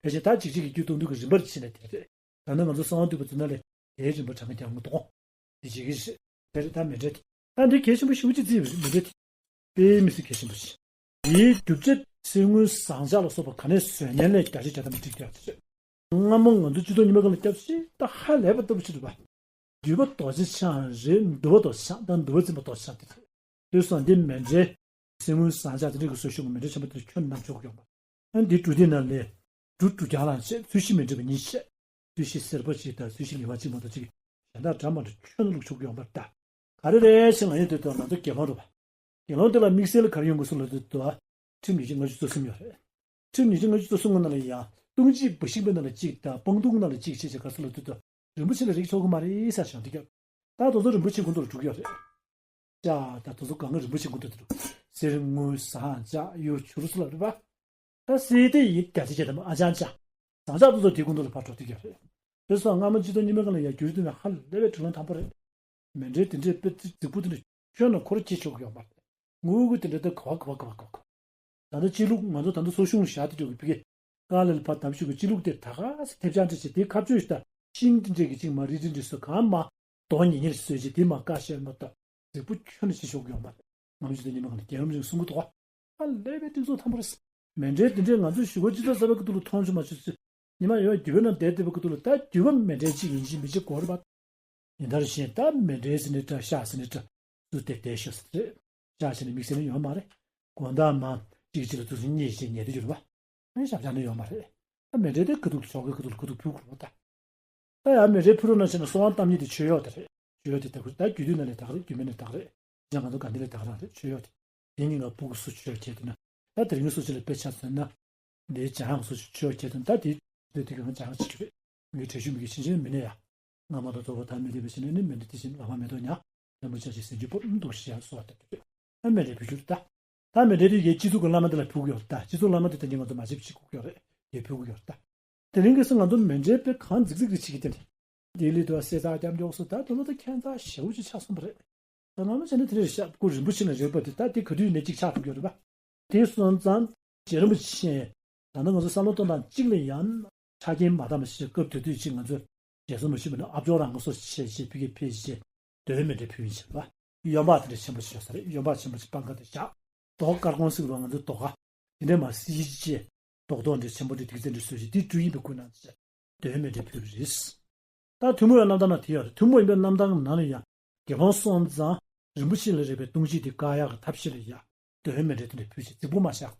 ཕལ་ཆེར་ད་འཇིགས་བྱེད་ཀྱི་རྒྱུད་སྟོང་ཐུན་གྱི་རིམ་པར་ཕྱིན་ན་དེ་རེད། ད་ནི་ང་ཚོ་གསང་བ་འདུས་པ་ཚོ་ནང་ལས་དེའི་རིམ་པ་གྲངས་ཀ་རྒྱག་མི་འདུག་འདི་བྱེད་ཀྱི་རེད། དེ་རེད་ད་མཎྜལ་དེ། ད་འདི་གལ་ཆེན་པོ་ཞེ་པོ་ཅིག་བརྩིས་པ་རེད། མཎྜལ་དེ་དཔེ་མི་སྲིད་གལ་ཆེན་པོ་ཞིག་དེའི་སྒྲུབ་བྱེད་གསེར་དངུལ་ཟངས་ལྕགས་ལ་སོགས་པ་ག་ནས་བཟོས་ཉན་ལས་རྒྱ་ཆེ་རྒྱ་ཐམ་བསྒྲིགས་བསྡད་པ་རེད། སྔ་མོ་ང་ཚོ་སྤྱི་ཚོགས་རྙིང་པ་སྒང་ལ་སྐྱབས་ཤིག་ད་ཧ་ལས་པ་ལྟ་བུ་ཞིག་འདུག་པ། འདུས་པ་རྡོ་རྗེ་འཆང་རེད། འདུ་བ་རྡོ་རྗེ་འཆང་དང་འདུ་བ་འཛིན་པ་རྡོ་རྗེ་འཆང་དེ་རེད། དུས་སང་འདི་མཎྜལ། གསེར་དངུལ་ཟངས་ལྕགས་དེ་འདྲ་གི་བཟོ་ཤོག་གི་མཎྜལ་ཆེན་པོ་དེ་ཁྱོན་ནས་བརྣམས་ཆོག་གི་ཡོད་མ་རེད། ཨ་འདི་འབྲུ་དེ་ནང་ལས། འབྲུ་འབྲུ་རྒྱག་ལ་བྱས། ཚོས་གཞི་མི་འདྲ་བ་གཉིས་བྱས། ཚོས་གཞི་སེར་པོ་གཅིག་དང་ཚོས་གཞི་ནེའུ་ཝར་གཅིག་མ་གཏོགས་གཅིག་གཞན་དག་འདྲ་མི་འདྲ་ཁྱོན་ནས་བླུགས་ཆོག་གི་ཡོད་མ་རེད་ད། ག་རེ་རེད་ཟེར་ན་ཡིན་དུས་ད་ང་ཚོ་དགེ་སློང་རེད་པ། དགེ་སློང་དེ་ལ་དམིགས་བསལ་ལ་ག་རེ་ཡོང་དགོས་སོ་ལབ་དུས་ད། ཁྲིམས་ཉིས་བརྒྱ་ལྔ་བཅུ་རྩ་གསུམ་ཡོད་རེད། ཁྲིམས་ཉིས་བརྒྱ་ལྔ་བཅུ་རྩ་གསུམ་གི་ནང་ལ་ཡང་ལྟུང་བྱེད་འབུ་ཤིང་པའི་ནང་ལ་གཅིག་དང་སྤང་ལྟུང་ནང་ལ་གཅིག་བྱས་བྱས་ག་རེ་ཟེར་ལབ་དུས་ད། རིན་པོ་ཆེ་ལ་རེག་ཆོག་གི་མ་རེད་ཟེར་བྱུང་། དེ་སྐབས་ད་དེ་ཚོ་རིན་པོ་ཆེ་ཁོང་ཚོ་ལ་འགྲོ་གི་ཡོད་རེད། ལྕགས་དང་དེ་ཚོ་གང་ག་རིན་པོ་ཆེ་ཁོང་ཚོ་དེ་འགྲོ། གསེར་དངུལ་ཟངས་ལྕགས་གཡུ་བྱུ་རུ་སོགས་ལ་རེད་པ། ད་གསེར་དེ་ཡིན་བརྒྱ་ཆ་བརྒྱ་དང་ཨ་ཅང་ཅང་། ཟངས་ལྕགས་དེ་ཚོ་དེ་ཁོང་ཚོ་ལ་ཕར་འགྲོ་བསྡད་ཀྱི་ཡོད་རེད། དེ་སོགས་སྔ་མ་སྤྱི་ཚོགས་རྙིང་མའི་སྒང་ལ་ཡང་བསྒྱུར་དུས་ན་ཧ་ལས་པའི་དྲིན་ལན་དང་པོ་རེད། མཎྜལ་དེ་འདྲའི་དཔེ་རྫིག་པོ་དེ་འདྲ་ཁྱོན་ནས་འཁོར་སྐྱེ་ཆོག་གི་ཡོད་མ་རེད། དངུལ་དེ་འདྲ་ད་ག་བ་ག་བ་ག་བ་ག་བ་ག་བ། ད་ལྟ་སྤྱི་ལུགས་ང་ཚོ་ད་ལྟ་གསོ་སྦྱོང་བཞག་དེ་འགྲོ་གི་ཕ་གི། དཀའ་ལས་ལ་ཕར་འདམ་ཞུགས་ཀྱི་སྤྱི་ལུགས་དེ་ད་ག་སེ་ཐེབས་ཆག་འདྲ་བྱས་དེ་ཁ་གཅོད་ཞིག་ད་ཤིང་དེ་འདྲས་ཀྱི་ཅིག་མ་རིལ་རིལ་འདྲས་སུ་གང་མ་རྡོ་ཉིལ་ཉིལ་བཟོས་བྱས་དེ་མ་བཀག་བཤད་མ་གཏོགས་རྫིག་པོ་ཁྱོན་ནས་བྱེད་ཆོག་གི་ཡོད་མ་རེད། ང་ཚོ་དེ་ཉི་མ་གང་ལ་རྒྱལ་བ་རིན་པོ་ཆེས་གསུང་གི་འདུག་ག་ཧ་ལས་པའི་གཏིང་ཚོགས་དམ་པོ་རེད། མཎྜལ་དེ་འདྲས་ང་ཚོ་གཞུག་གུ་སྤྱི་ཚོགས་གསར་པའི་ཁ་ཐུག་ལ་མཐོང་ཆོག་མ་ཆོག་ཚེ། ཉི་མ་ཡོད་རྒྱུད་པའི་ནང་བསྡད་བསྡད་པའི་ཁ་ཐུག་ལ་ད་རྒྱུད་པ་མཎྜལ་གཅིག་ཡིན་གཅིག་མིན་གཅིག་གོ་རེད་པ། ཡིན་ད་རེ་བཞིན་ད་མཎྜལ་ཟེར་ནི་འདྲ་བཤགས་ཟེར་ནི་འདྲ་སུ་དེ་བསྡད་ཤོག་ཟེར་རེད། བཤགས་ཟེར་ནི་དམིགས་བསལ་ནི་ཡོད་མ་རེད། དགོང་དག་མ་གཅིག་གཅིག་ལ་ཐུགས་སུ་བསྙེས་བྱས་ཉལ་དུ་གྱུར་པ། ཨེ་ཞབས་བཅགས་ནི་ཡོད་མ་རེད། ད་མཎྜལ་དེ་ཁ་ཐུག་ལ་ཆོ་གའི་ཁ་ཐུག་ལ་ཁ་ཐུག་ཕུལ་དགོས་པ་ད། ད་ཡང་མཎྜལ་ཕུལ་རོགས་གནང་བྱས་ན་གསོལ་བ་བཏབ་མཁན་དེ་མཆོད་གཡོག་དེ་རེད། མཆོད་གཡོག་དེ་ད་ཁུར་ད་རྒྱུད་སྟོད་ནང་ལས་ད་ག་རེད། རྒྱུད་སྨད་ནས་ད་ག་རེད། ཡང་ང་ཚོ་དགའ་ལྡན་ལས་ད་ག་རང་རེད། མཆོད་གཡོག་དེ། དེ་གཉིས་ཀ་ཕྲུ་གུ་སུ་མཆོད་བྱས་དེ་ན། ད་དེ་རིང་སོ་སོ་ལ་དཔེ་ཆ་མཚོན་ན། འདིའི་འཇམ་དབྱངས་སུ་ཆོས་ཁྱེད་དང་ད་དེ་དེ་དེ་གང་འཇམ་དབྱངས་ཆེ་ཆུ་རེད། མི་གི་དྲན་ཤུགས་མི་གི་ཕྱིན་ཆད་མི་གནས་ཡ། སྔ་མ་དང་རྫོགས་པ་ཐ་མལ་དེ་བས་ཕྱིན་ནས་ནི་མི་འདི་དེ་བཞིན་ལག་པ་མེ་ཏོག་ཉ། ལྷ་མོ་ཅག་ཅིག་ཟིན་རྒྱུ་པོ་འདུག་ཤི་ཡ་སོ་བ་ལྟ་དུས་ད་མེ་རེ་བུ་རྒྱུར་ད། ད་མེ་རེ་དེ་ཡའི་སྤྱི་ཚོགས་ཀྱི་བླ་མ་དེ་ལ་ཕུལ་གི་ཡོད་ད། སྤྱི་ཚོགས་བླ་མ་དེ་ད་གིན་ང་ཚོ་མ་བྱེད་ཕྱི་ཁུག་གི་ཡོད་རེད། དེ་ཕུལ་གི་ཡོད་ད། དེ་རིང་གི་སང་ང་ཚོ་མེ་རེ་པའི་གང་རྫིག་རྫིག་རེ་བྱེད་ཀྱི་དེ་རེད། ལྡི་ལི་དུ་བ་གསེར་རྟ་རྒྱབ་འཇོག་སོགས་ད་དུ་ལོ་ད་ཁྱད་མཚར་ཞེ་པོ་ཅིག་ཆགས་སོང་བ་རེད། ད་ནང་ལ་བྱས་ན་དེ་རེད་ཤག་སྐུ་རིན་པོ་ཆེ་ལ་རེད་པ་དེ་ད་དེ་ག་དུས་ནས་ཅིག་ཆགས་ཐུབ་ཀྱི་རེད་པ། དེ་སོང་ཙང་རྗེ་རིན་པོ་ཆེ་ད་ལྟ་ང་ཚོ་བསམ་བློ་གཏོང་སྟངས་གཅིག་ལ་ཡང་ཆ་རྐྱེན་མ་འདང་བ་ཞིག་སྐབས་དེ་དུས་ཅིག་ང་ཚོས་རྗེ་བཙུན་མ་ཞུས་པ་ནི་ཨ་ཅོ་རང་གི་སོ་ཞེས་བྱས་ཕི་གེ་ཕེ་ཞེས་འདོད་མེད་འདྲ་ཕུལ་ཡིན་ཕྱིར་བ། ཡོན་པ་དེ་འདྲ་ཆེན་པོ་ཞིག་ཡོད་ས་རེད། ཡོན་པ་ཆེན་པོ་ཞིག་སྤང་ཁ་དུ་བཞག་རྡོ་དཀར་ཀོང་སིག་རོ་ང་ཚོའི་རྡོ་ཁ་དེ་འདྲ་མ་སི་ཅེ་རྡོག་རྡོག་འདྲ་ཆེན་པོ་འདྲ་དེ་ཚོ་འདྲ་བཟོས་ཤིག་དེ་སྤྲུལ་ཡིན་པའི་སྐུ་ན་ཅེས་འདོད་མེད་འདྲ་ཕུལ་རེད། ད་ཐུན་མོང་བའི་རྣམ་ཐར་ན་དེ་ཡོད་རེད། ཐུན་མོང་ཡིན་པའི་རྣམ་ཐར་ནང་ལ་ཡང་རྒྱལ་འཕངས་སོང་ཙང་རིན་པོ་ཆེ་ལ་རེག་པའི་ལྟུང་བྱེད་དེ་བཀག་ཡག་གི་ཐབས་ཤེས་ལ་ཡ་འདོད་མེད་འདྲ་དེ་འདྲ་ཕུལ་ཅིག་རྫིག་པོ་མ་བཞག་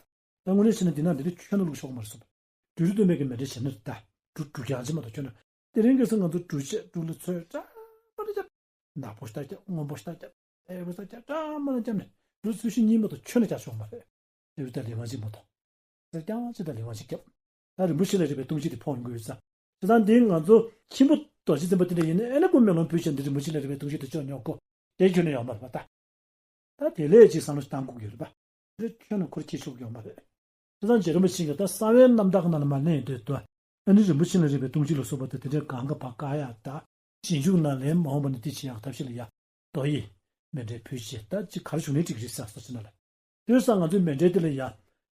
ད་དངོས་གནས་བྱས་ན་འདི་ན་འདི་འདྲ་ཁྱོན་ནས་བླུགས་ཆོག་གི་མ་རེད་གསུངས་པ། འབྲུ་རིགས་སྟོན་པའི་གི་མེ་འདྲ་བྱས་ན་རེད་ད། འབྲུ་འབྲུ་རྐྱང་ཅིག་མ་གཏོགས་ཁྱོན་ནས། དེ་རིང་ཁ་སང་ང་ཚོ་འབྲུ་ཆད་འབྲུ་ལ་ཚོས་འདྲ་མ་འདྲ་རྒྱབ། ནག་པོ་ཞིག་ད་རྒྱབ། སྔོན་པོ་ཞིག་ད་རྒྱབ། སེར་པོ་ཞིག་ད་རྒྱབ། འདྲ་མ་འདྲ་རྒྱབ་ནས་འབྲུ་ཚོས་གཞི་གཉིས་མ་གཏོགས་ཁྱོན་ནས་རྒྱག་ཆོག་མ་རེད། དེ་བས་ད་ལེ་དབང་ཅིག་མ་གཏོགས། སེར་རྐྱང་ཅིག་ད་ལེ་དབང་ཅིག་རྒྱབ། ད་རིན་པོ་ཆེ་ལ་རེག་པའི་ལྟུང་བྱེད་དེ་ཕོག་ཡོང་གི་ཡོད་ཙང་། བྱས་ཙང་འདི་ང་ཚོ་མཁན་པོ་རྡོ་རྗེ་འཛིན་པ་དེ་འདྲ་ཡིན་ན་ཨེ་ན་སྐུ་མེ་ལོང་ཕུལ་བྱས་འདི་རིན་པོ་ཆེ་ལ་རེག་པའི་ལྟུང་བྱེད་དེ་ཆོག་མྱོང་གོ། དེ་ཁྱོན་ནས་ཡོང་མ་རེད་པ་ད། ད་དེ་ལས་ཅིག་བསམ་བློ་ཞིག་བཏང་དགོས་ཀྱི་ཡོད་རེད་པ། དེ་ཁྱོན་ནས་ཁོར་ཁྱེར་ཆོག་གི་ཡོད་མ་རེད། བྱས་ཙང་རྗེ་རིན་པོ་ཆེ་གིས་ད་གསང་བའི་རྣམ་ཐར་གྱི་ནང་ལ་མར་གླེང་ཡོང་དུས་ད། ཨ་ནི་རིན་པོ་ཆེ་ལ་རེག་པའི་ལྟུང་བྱེད་ལ་སོགས་པ་དང་དེ་འདྲའི་གང་ག་བ་བཀག་ཡག་ད། རྗེས་འཇུག་ནང་ལན་མ་འོངས་པ་ན་འདི་བྱེད་ཡག་ཐབས་ཤེས་ལ་ཡ། རྡོ་ཡི་མེ་འདྲའི་ཕུལ་བྱས་ད་ཅིག་ག་རེ་བྱུང་ནའི་འགྲིག་གི་རེད་ཟེར་སོ་ཅི་ན་ལ། དེ་སང་ང་ཚོའི་མེ་འདྲའི་དེ་ལ་ཡ།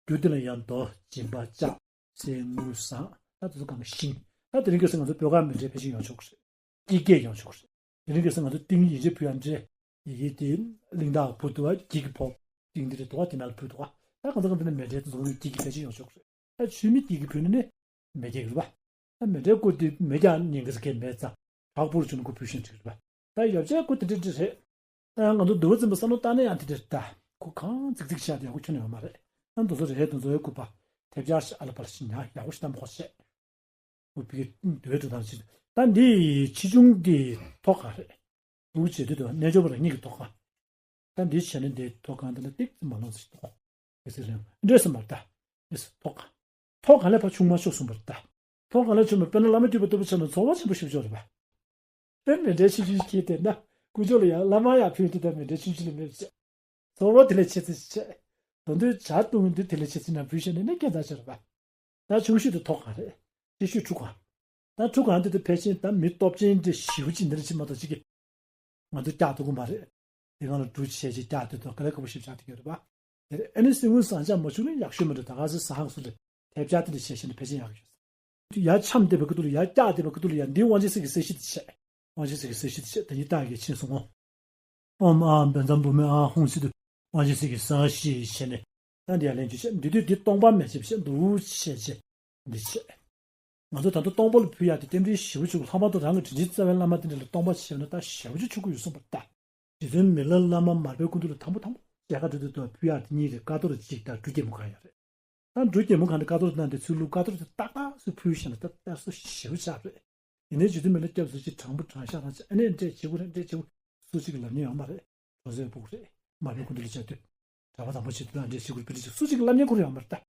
རྒྱུ་དེ་ལ་ཡ་རྡོ་སྦྱིན་པ་ལྕགས་གསེར་དངུལ་ཟངས་ད་དེ་ཚོ་གང་ག་ཤིང་། ད་དེ་རིང་ཁ་སང་ང་ཚོ་སྤོས་དཀར་མེ་འདྲའི་ཕལ་ཆེར་ཡོང་ཆོག་གི་རེད། སྐྱེད་ཀྱིས་ཡོང་ཆོག་གི་རེད། དེ་རིང་ཁ་སང་ང་ཚོ་ཏིང་ཡིན་གཅིག་ཕུལ་ཡག་འདྲ། ཡི་གེ་དེ་གླིང་བདག་ཕུལ་འདུག་བ། སྐྱེད་ཀྱི་ཕོག་ཏིང་འདི་རེད་འདུག་བ། དེ་ནང་ལ་ཕུལ་འདུག་བ། ད་གང་ལྟར་གང་ལྟར་མེ་འདྲའི་དེ་ཚོ་ངོས་སྐྱེད་ཀྱི་ཕལ་ཆེར་ཡོང་ཆོག་གི་རེད། ད་ཆུ་མིག་སྐྱེད་ཀྱི་ཕུལ་ནས་ནི་མེ་སྐྱེད་ཀྱི་རེད་པ། ད་མེ་འདྲའི་སྐུ་དེ་མེ་རྒྱག་ཉེན་ཁ་ཟེར་མཁན་མེད་ཙང་དྲག་པོར་བྱུང་ན་སྐུ་ཕུལ་ཤེས་འགྲིག་རེད་པ། ད་ཡོ་བྱད་སྐུ་དེ་འདྲ་འདྲ་རེད། ད་ཡང་ང་ཚོ་འདུལ་བ་འཛིན་པ་བསམ་བློ་བཏང་ན་ཡང་དེ་འདྲ་ད་ཁོ་གང་ཙིག་ཙིག་བྱས་ཏེ་ཡག་པོ་ཁྱོན་ནས་ཡོད་མ་རེད། ད་འདུག་ཚོ་རེད། འདུག་ཚོ་ཡོད་སྐུ་པ་དེབ་ཆག་ཞིག་ཨ་ལ་པ་ལ་ཞིག་ཉག་ཡག་པོ་ཞིག་བཏང་ཁོ་བྱས། ཨོ་བི་འདོད་དུ་དང་ཞིག་ད་འདི་ཆེ་ཆུང་འདི་ཐོག་ག་རེད། འདུག་བྱེད་དུས་དུ་རྣལ་འབྱོར་པ་རང་ཉིད་ཀྱི་ཐོག་ག་ད་འདི་བྱས་ན་འདི་ཐོག་ག་འདི་ལ་ཏིག་ཙམ་མ་ལོངས་སུ་ཐོག་ག་ཟེར་ལེ་འདྲེས་སུ་མར་ད་འདྲེས་སུ་ཐོག་ག་ཐོག་ག་ལས་ཕ་ཆུང་མ་ཆོག་གསུངས་པར་ད། ཐོག་ག་ལས་ཆུང་མ་དཔེར་ན་བླ་མ་སྤྲུལ་པ་ལྟ་བུ་ཆགས་ན་ཚོར་བ་ཆེན་པོ་ཞིག་འབྱོར་རེད་པ། དཔེར་མེ་འདྲའི་ཆུང་ཆུང་ཞིག་ཁྱེར་དེ་ན་དཀོན་མཆོག་ལ་ཡང་བླ་མ་ཡང་ཕུལ་དེ་ད་མེ་འདྲའི་ཆུང་ཆུང་ལ་མེད་པ་བྱས། ཚོར་བ་དེ་ལས་ཆེ་ཚེ་ཆེ། དོན་དུ་བྱ་བཏུང་འདི་དེ་ལས་ཆེ་ཚེ་ན་བུ་ཤ་ནས་ནི་སྐད་ཆ་ཆེ་རེད་པ། ད་ཆུང་ཤོས་དེ་ཐོག་གང་རེད། ཆེ་ཤོས་ཕྲུ་གང་། ད་ཕྲུ་གང་དེ་དུ་ཕལ་ཆེར་ད་མི་སྟོབས་ཅན་དེ་ཞེ་པོ་ཅིག་འདིར་ཕྱིན་མ་གཏོགས་ཅིག་གི་ང་ཚོ་སྐྱག་ཐུག་གི་མ་རེད། དེ་སྒང་ལ་འབྲུ་ཆེ་ཆེ་སྐྱག་དེ་ཐོག་ག་ལེ་ཁ་པོ་ཞིབ་ཆགས་དེ་གི་རེད་པ། དེར་ཨ་ནི་སེམས་ངོ་བཟང་ཆགས་མ་བྱུང་ན་ཡག་ཤོས་མ་རེད། ད་ག་ཚོད་ཟ་ཧང་སུ་རེད། དེབ་ཆག་དེ་འདྲ་བྱས་ཤེས་ན་ཕལ་ཆེར་ཡག་གི་ཡོད། ཡར་འཆམ་བསྡད་པའི་ཁ་ཐུག་ལ་ཡར་སྐྱག་བསྡད་པའི་ཁ་ཐུག་ལ་ཡར་འདི་དབང་ཆེན་སྲས་ཀྱི་གསལ་བཤད་དེ་བྱས། དབང་ཆེན་སྲས་ཀྱི་གསལ་བཤད་དེ་བྱས་ད་ཉིད་ཏང་གི་ཕྱིན་སོང་ངོ་། ཨོམ་ཨ་བན་ཙམ་བུ་མེ་ཨ་ཧོང་སི་དུ་དབང་ཆེན་སྲས་ཀྱི་གསལ་བཤད་བྱས་ནས་ད་འདི་ཡར་ལན་བརྒྱུད་བྱས། འདི་དུས་འདི་སྟོང་པ་མེ་ཆེ་བྱས་འདུག་བྱས་བྱས་འདི་བྱས། ང་ཚོ་ད་ལྟ་སྟོང་པ་ལ་ཕུལ་ཡག་དེ་རྟེན་འབྲེལ་ཞེ་པོ་ཅིག་ལྷག་པར་དུ་རང་གི་དྲིན་ཅན་རྩ་བའི་བླ་མ་དེ་འདྲ་ལ་སྟོང་པ་བྱས་ན་ད་ཞེ་པོ་ཅིག་ཆོག་གི་ཡོད་གསུངས་པ་ལྟ། རྗེ་བཙུན་མི་ལ་བླ་མ་མར་པའི་སྐུ་མདུན་ལ་དང་པོ་དང་པོ་མཇལ་ཁ་འགྲོ་དུས་དུ་ཕུལ་ཡག་དེ་གཉིས་རེད། ཀ་ཏོར་གཅིག་དང་འབྲུ་རྒྱལ་མོ་གང་ཡང་རེད། ད་འབྲུ་རྒྱལ་མོ་གང་དེ་ཀ་ཏོར་དེ་ནང་དེ་ཚུར་བླུགས། ཀ་ཏོར་དེ་ཏག་ཏག་སུ་ཕུལ་བཞག་ན་ད་དཔེ་སྲོལ་ཞེ་པོ་ཆགས་རེད། ཡིན་ནའི་རྗེ་བཙུན་མི་ལ་སྐྱབས་སུ་མཆི། དྲང་པོ་དྲང་བཞག་རང་བྱས། ཨ་ནི་འདྲས་བྱེད་དགོས་རེད། འདྲས་བྱེད་དགོས། སུ་གཅིག་གིས་ལབ་མཁན་ཡོད་མ་རེད། གྲོང་གསེབ་ཕྲུ་གུ་རེད། མར་པའི་སྐུ་མདུན་ལ་བཅར་དུས། གྲྭ་པ་དང་པོ་བྱེད་དུས་ལ་འདྲས་བྱེད་དགོས་རེད། འདྲས་བྱེད། སུ་གཅིག་གིས་ལབ་མཁན་ཁོ་རང་ཡོད་མ་རེད་ད།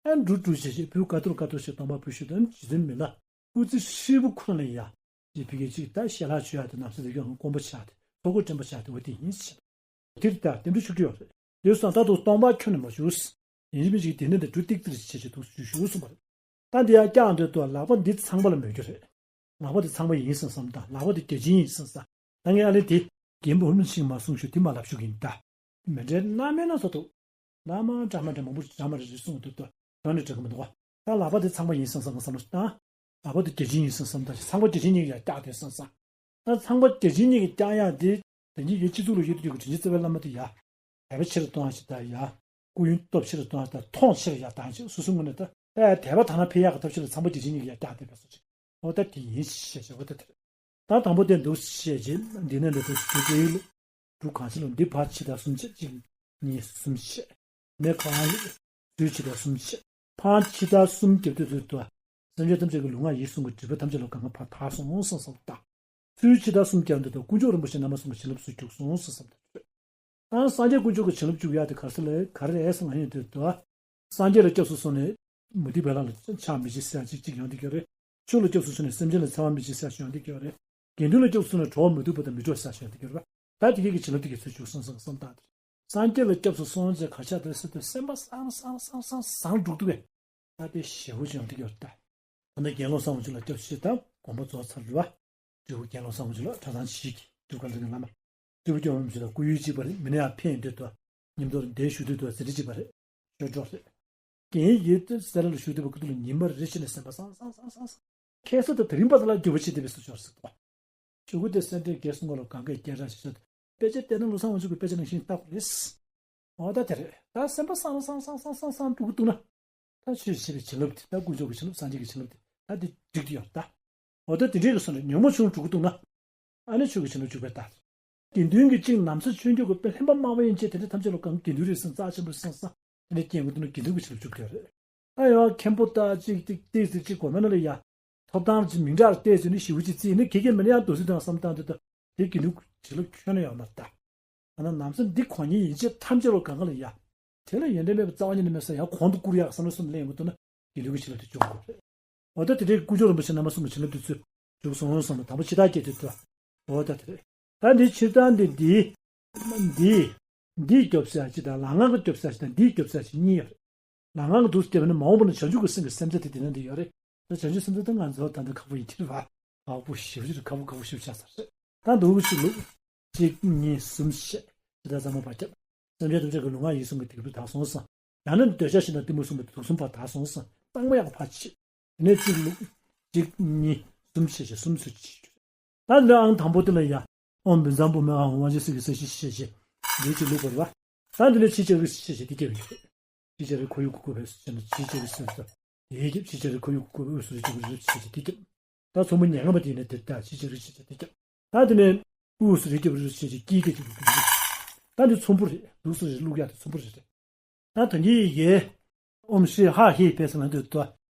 ཨ་འབྲུ་འབྲུ་བྱས་བྱས་ཕུལ། ཀ་ཏོར་ཀ་ཏོར་བྱས་སྟོང་པ་ཕུལ་ཤོག་ད་རྗེ་བཙུན་མི་ལ་སྐུ་ཚེ་ཧྲིལ་པོ་ཁོ་རང་ལ་ཡ། ཅེས་ཕ་གིའི་གཅིག་ད་ཞལ་ལག་མཆོད་ཡག་དེ་རྣམ་སྲས་དེ་ཀྱང་དཀོན་པོ་ཆགས་ཏེ་ཚོགས་འཁོར་བཀྲེན་པ་ཆགས་ཏེ་འོ་དེ་ཡིན་ཟེར། དེར་ལྟར་རྟེན་འབྲེལ་ཆུག་གི་ཡོད་རེད། དེ་སོང་ད་དུང་སྟོང་པ་ཁྱོན་ནས་མ་བཞུགས། ཡིན་གཅིག་མིན་གཅིག་དེ་ནས་འདི་འབྲུ་ཏིག་ཏིག་བྱས་བྱས་འདུག་བཞུགས་བཞུགས་གསུངས་པ་རེད། ད་འདི་ཡང་བཀྱག་འདོད་དུ་ལག་པ་འདི་ཚངས་པ་ལ་མོས་རྒྱུ་རེད། ལག་པ་འདི་ཚངས་པ་ཡིན་བསམ་བསམ་དང་། ལག་པ་འདི་བརྒྱ་བྱིན་ཡིན་བསམ་བསམ། ད་ངས་ཨ་ལེ་དེ་རྒན་པོ་ཨུ་ནུ་ཤིང་མ་གསུངས་ཞུ་དེ་མ་ལབ་ཞུ་གི་ཡིན་ད། མེ་འདྲའི་སྣ་མིན་སྣ་ཚོགས་འདུག། བླ་མ་འདྲ་མ་འདྲ་མང་པོ་འདྲ་མ་རེ་རེ་གསུངས་འདུག་ཏུ་དོན་ནི་འགྲིག་གི་མི་འདུག་བ། ད་ལག་པ་དེ་ཚངས་པ་ཡིན་བསམ་བསམ་བསམ་བློ་བཏང་། ལག་པ་དེ་བརྒྱ་བྱིན་ཡིན་བསམ་བསམ་བཏང་། ཚངས་པ་བརྒྱ་བྱིན་གཉིས་ཀྱིས་ཡར་བཀྱག་དེ་བསམ་བསམ། ད་ཚངས་པ་བརྒྱ་བྱིན་གཉིས་ཀྱིས་བཀྱག་ཡག་དེ་དེ་གཉིས་ཡོད་སྤྱི་ཚོགས་ལ་ཡོད་དུ་ཡོད་ཀྱི་དྲིན་ཅན་རྩ་བའི་བླ་མ་དེ་ཡ། དད་པ་ཆེ་རུ་གཏོང་ཡག་ཞིག་དང་ཡ། སྐུ་ཡོན་སྟོབས་ཆེ་རུ་གཏོང་ཡག་དང་མཐོང་ཆེ་རུ་ཡག་དང་ཞིག་སོ་སོའི་ངོས་ནས་ད་ད་ཡ་དད་པ་དག་སྣང་འཕེལ་ཡག་གི་ཐབས་ཤེས་ལ་ཚངས་པ་བརྒྱ་བྱིན་གཉིས་ཀྱིས་ཡར་བཀྱག་དེ་བས་སོ་ཅིག། འོ་ད་དེ་ཡིན་ཞེས་བྱ་བ་ད་དེ་རེད། ད་དང་པོ་དེ་འདུག་ཞེས་བྱས་འདི་ནས་འདི་ཚོ་དུས་དེའི་ལུགས། འབྲུ་གང་ཆེ་ལོ་འདི་བར་ཕྱི་ཟླ་གསུམ་བྱས་གཅིག་གཉིས་གསུམ་བྱས། མེ་གང་ཡོད་ཚུལ་ཕྱི་ཟླ་གསུམ་བྱས། ཕར་ཕྱི་ཟླ་གསུམ་རྒྱབ་དུས་དུས་དུ་སེམས་ཅན་ཐམས་ཅད་ཀྱི་ལུས་ངག་ཡིད་གསུམ་གྱི་སྒྲིབ་པ་ཐམས་ཅད་ལ་གང་ག་ཕར་དག་སོང་བསམ་བསམ་བཏང་། ཚུལ་ཕྱི་ཟླ་གསུམ་རྒྱབ་དུས་དུ་དཀོན་མཆོག་རིན་པོ་ཆེ་རྣམ་པ་གསུམ་གྱི་བྱིན་རླབས་སུ་འཇུག་སོང་བསམ་བསམ་བཏང་། ཨང་སངས་རྒྱས་དཀོན་མཆོག་གི་བྱིན་རླབས་འཇུག་ཡག་དེ་ག་ས་ལས་ག་རེ་རེད་ཟེར་ན་ཡིན་དུས་དུ། སངས་རྒྱས་ལ་སྐྱབས་སུ་སོང་ནས་མུ་སྟེགས་བེ་ལ་ལ་ཕྱག་མི་བྱེད་ཟེར་ཅིག་ཅིག་ཡོང་དུས་ཀྱི་རེད། ཆོས་ལ་སྐྱབས་སུ་སོང་ནས་སེམས་ཅན་ལ་འཚེ་བ་མི་བྱེད་ཟེར་ཡོང་དུས་ཀྱི་རེད། དགེ་འདུན་ལ་སྐྱབས་སུ་སོང་ནས་གྲོགས་མི་སྡུག་པ་དང་མི་འགྲོགས་ཟེར་ཡོང་དུས་ཀྱི་རེད། ད་དེ་གས་ཀྱི་བྱིན་རླབས་དེ་གས་ཚུར་འཇུག་སོང་བསམ་བསམ་བཏང་དེ། སངས་རྒྱས་ལ་སྐྱབས་སུ་སོང་ཅེས་ག་ཆགས་དེ་ཟེར་དུས་སེམས་པ་སང་སང་སང་སང་སང་འགྲུག་འདུག་གས། ད་དེ་ཞེ་པོ་ཅིག་ཡོང་དུས་ཀྱི་རེད་ད། ད་ནི་དགེ་སློང་ཚང་མ་ཅིག་ལ་སྐྱབས་སུ་མཆི་དང་དགོངས་པ་རྫོགས་ཚར་རེད་བ། སྤྲུལ་སྐུ་རྒྱལ་བློན་བཟང་པོ་ཅིག་ལ་གྲྭ་ཚང་ཞིག་གི་སྤྲུལ་སྐུ་ལ་ངན་ལ་མ། སྤྲུལ་སྐུ་སྐྱོང་བ་མི་ཞིག་དང་སྐུ་ཡུལ་གཅིག་པ་རེད། མི་ནི་ཡང་ཕན་འདོད་དུ་མཉམ་དུ་འདས་ཞུ་འདོད་དུ་ཟེར་གཅིག་པ་རེད། ཆོས་གྲོགས་རེད། རྒན་ཡིད་དུ་ས་ལ་ཞུ་འདོད་པ་ཀུ་ཏུ་ལ་ཉིན་མར་རེ་བཞིན་ནས་སེམས་པ་སང་སང་སང་སང་སང་། ཁ་སང་དང་དེ་རིང་བར་དུ་ལ་འགྱུར་བ་ཕྱིན་བསྡད་པའི་སུ་ཆོར་སྲིད་དོ། ཆོས་སྐུ་དེ་སེ་འབྲས་དགེ་གསུམ་ཀུན་ལ་གང་གས་སྐད་གྲགས་ཤིག་ཤོད། དཔེ་ཆ་བལྟས་ན་བློ་བཟང་དབང་ཕྱུག་གི་དཔེ་ཆ་ནང་བཞིན་ལྟ་དགོས་རེད། འོ་ད་དེ་རེད། ད་སེམས་པ་སང་སང་སང་སང་སང་འགྲོ་གི་འདུག་ན། ད་ཆོས་བྱེད་པའི་བྱིན་རླབས་དེ། ད་དཀོན་མཆོག་གི་བྱིན་རླབས། སངས་རྒྱས་ཀྱི་བྱིན་རླབས་དེ་ད་དེ་འགྲིག་གི་ཡོད་ད། འོ་ད་དེ་འདྲའི་གི་སོང་ནས་ཉོན་མོངས་ཆུང་འགྲོ་གི་འདུག་ན། ཨ་ནི་ཆོས་ཀྱི་བྱིན་རླབས་འཇུག་པའི་རྟགས་རེད། དགེ་འདུན་གྱི་གཅིག་ནམ་ཟླ་ཆོས་འགྱུར་གྱི་དཔེ་ལྷན་པ་སྨྲ་བ་ཡན་ཆད་དེ་འདྲ་ཐམས་ཅད་ལ་གང་དགེ་འདུན་རེད་ཟེར་རྩ་ཆེན་པོ་སེམས་བསམ་དེ་འདྲ་སྐྱེ་དགོས་འདུག་ན་དགེ་འདུན་གྱི་བྱིན་རླབས་འཇུག་དགོས་རེད། ད་ཡང་མཁན་པོ་ད་གཅིག་ཏིག་ཏིག་ཟེར་གཅིག་གོ་མེད་ན་ལ་ཡ། ཐོབ་ཐང་གི་མིང་གྲགས་བལྟས་ཟིན་ནས་ཞེ་པོ་ཅིག་བརྩིས་ནས་ཁེ་ཁེ་མིན་ན་ཡང་དོ་སྲིད་དང་བསམ་སྟངས་དེ་དང་དེ་དགེ་འདུན་གྱི་བྱིན་རླབས་ཁྱོན་ནས་ཡོད་མ་རེད་ད། ཨ་ན་ནམ་སེམས་འདི་གོ་ཉིན་ཡིན་ཆེད་ཐམས་ཅད་ལོ་གང་ག་ལ་ཡ། དེ་ལ་ཡོན་ཏན་མེད་པའི་རྩ་བ་ཉིད་ནས་མེད་ས་ཡང་གོང་དུ་བཀུར་ཡག་བསམ་བློ་གསུམ་ལེན་ཡོང་གི་འདུག་ན་དགེ་འདུན་གྱི་བྱིན་རླབས་དེ་འཇུག་དགོས་རེད། འོ་ད་དེ་འདྲའི་དཀོན་མཆོག་རིན་པོ་ཆེ་རྣམ་པ་གསུམ་གྱི་བྱིན་རླབས་དེ་ཚོས་འཇུག་སོང་བསམ་པ་དང་པོ་ཕྱི་ཐག་སྐྱེས་དུས་དུ། འོ་ད་དེ་རེད། ད་འདི་ཕྱིར་ད་འདི་འདི། འདི། འདིས་སྐྱོབ་ས་ཅིག་དང་ལམ་ལྔ་གིས་སྐྱོབ་ས་ཅིག་དང་འདིས་སྐྱོབ་ས་ཅིག་གཉིས་ཡོད་རེད། ལམ་ལྔ་གིས་འདུག་སྐྱོབ་ན་མ་འོངས་པ་ན་བྱང་ཆུབ་ཀྱི་སེམས་ཀྱི་སེམས་རྩེ་དེ་དེ་ན་འདི་ཡོད་རེད། ད་བྱང་ཆུབ་སེམས་རྩེ་དེ་ང་ཚོ་ད་འདི་ཁག་པོ་ཡིན་གྱི་རེད་བ། ཁག་པོ་ཞེ་པོ་ཅིག་རེད། ཁག་པོ་ཁག་པོ་ཞེ་པོ་ཆགས་ས་རེད། ད་འདུག་ཅིག་ལུགས། གཅིག་གཉིས་གསུམ་བཞི། ཇི་ལྟར་ཚང་མ་བར་ཁྱབ། སེམས་ཅན་ཐམས་ཅད་ཀྱི་ལུས་ངག་ཡིད་གསུམ་གྱི་སྡིག་སྒྲིབ་དག་སོང་ཟིན། ཡང་ན་འདོད་ཆགས་ཞེ་སྡང་གཏི་མུག་གསུམ་པོ་དེ་དུག་གསུམ་ཕར་དག་སོང་ཟིན། གཙང་མ་ཡག་པོ་ཕར་ཕྱིས། དེ་ནས་གཅིག་ལུགས། གཅིག་གཉིས་གསུམ་བྱས་བྱས་གསུམ་ཚོད་ཅིག་གྱུར། ད་འདི་ལ་ཨང་དང་པོ་དེ་ལ་ཡ། ཨོཾ་བཛྲ་བྷཱུ་མི་ཨཱཿཧཱུྃ་དབང་ཕྱུག་སྲས་ཀྱི་ས་གཞི་ཞེས་བྱས། འདི་གཅིག་ལུགས་པར་བ། ད་འདི་ལ་ཕྱི་ལྕགས་རི་ཞེས་བྱས་འདི་སྐྱེ་བའི་ཡོད། ཕྱི་ལྕགས་རི་ཁོར་ཡུག་གི་བཀོད་པའི་ཚུལ་བྱས་ན་ཕྱི་ལྕགས་རི་སུ་ཚོད། དེའི་རྒྱབ་ཕྱི་ལྕགས་རི་ཁོར་ཡུག་གི་བཀོད་པའི་དབུས་སུ་རི་སྐྱེས་བུ་རི་ཞེས་བྱས་འདི་རྒྱབ། ད་ཚོམ་བུ་ཉེར་ལྔ་པ་དེ་ནས་དེ་ལྟ་ཕྱི་ལྕགས་རི་ཞེས་བྱས་འདི་རྒྱབ། ད་དེ་ནས་དབུས་སུ་རི་སྐྱེས་བུ་རི་ཞེས་བྱས་དཀྱིལ་གྱི་ཅིག་ཏུ་འདུག་ད་འདི་ཚོམ་བུ་རེད། འདུག་སུ་རི་བླུག་ཡག་དེ་ཚོམ་བུ་རེད། ད་ད་གིན་ཡི་གེ། ཨོཾ་ཤྲཱི་ཧ་ཧེ་ཕཊ་ཟེར་ལབ་དུས་དོ།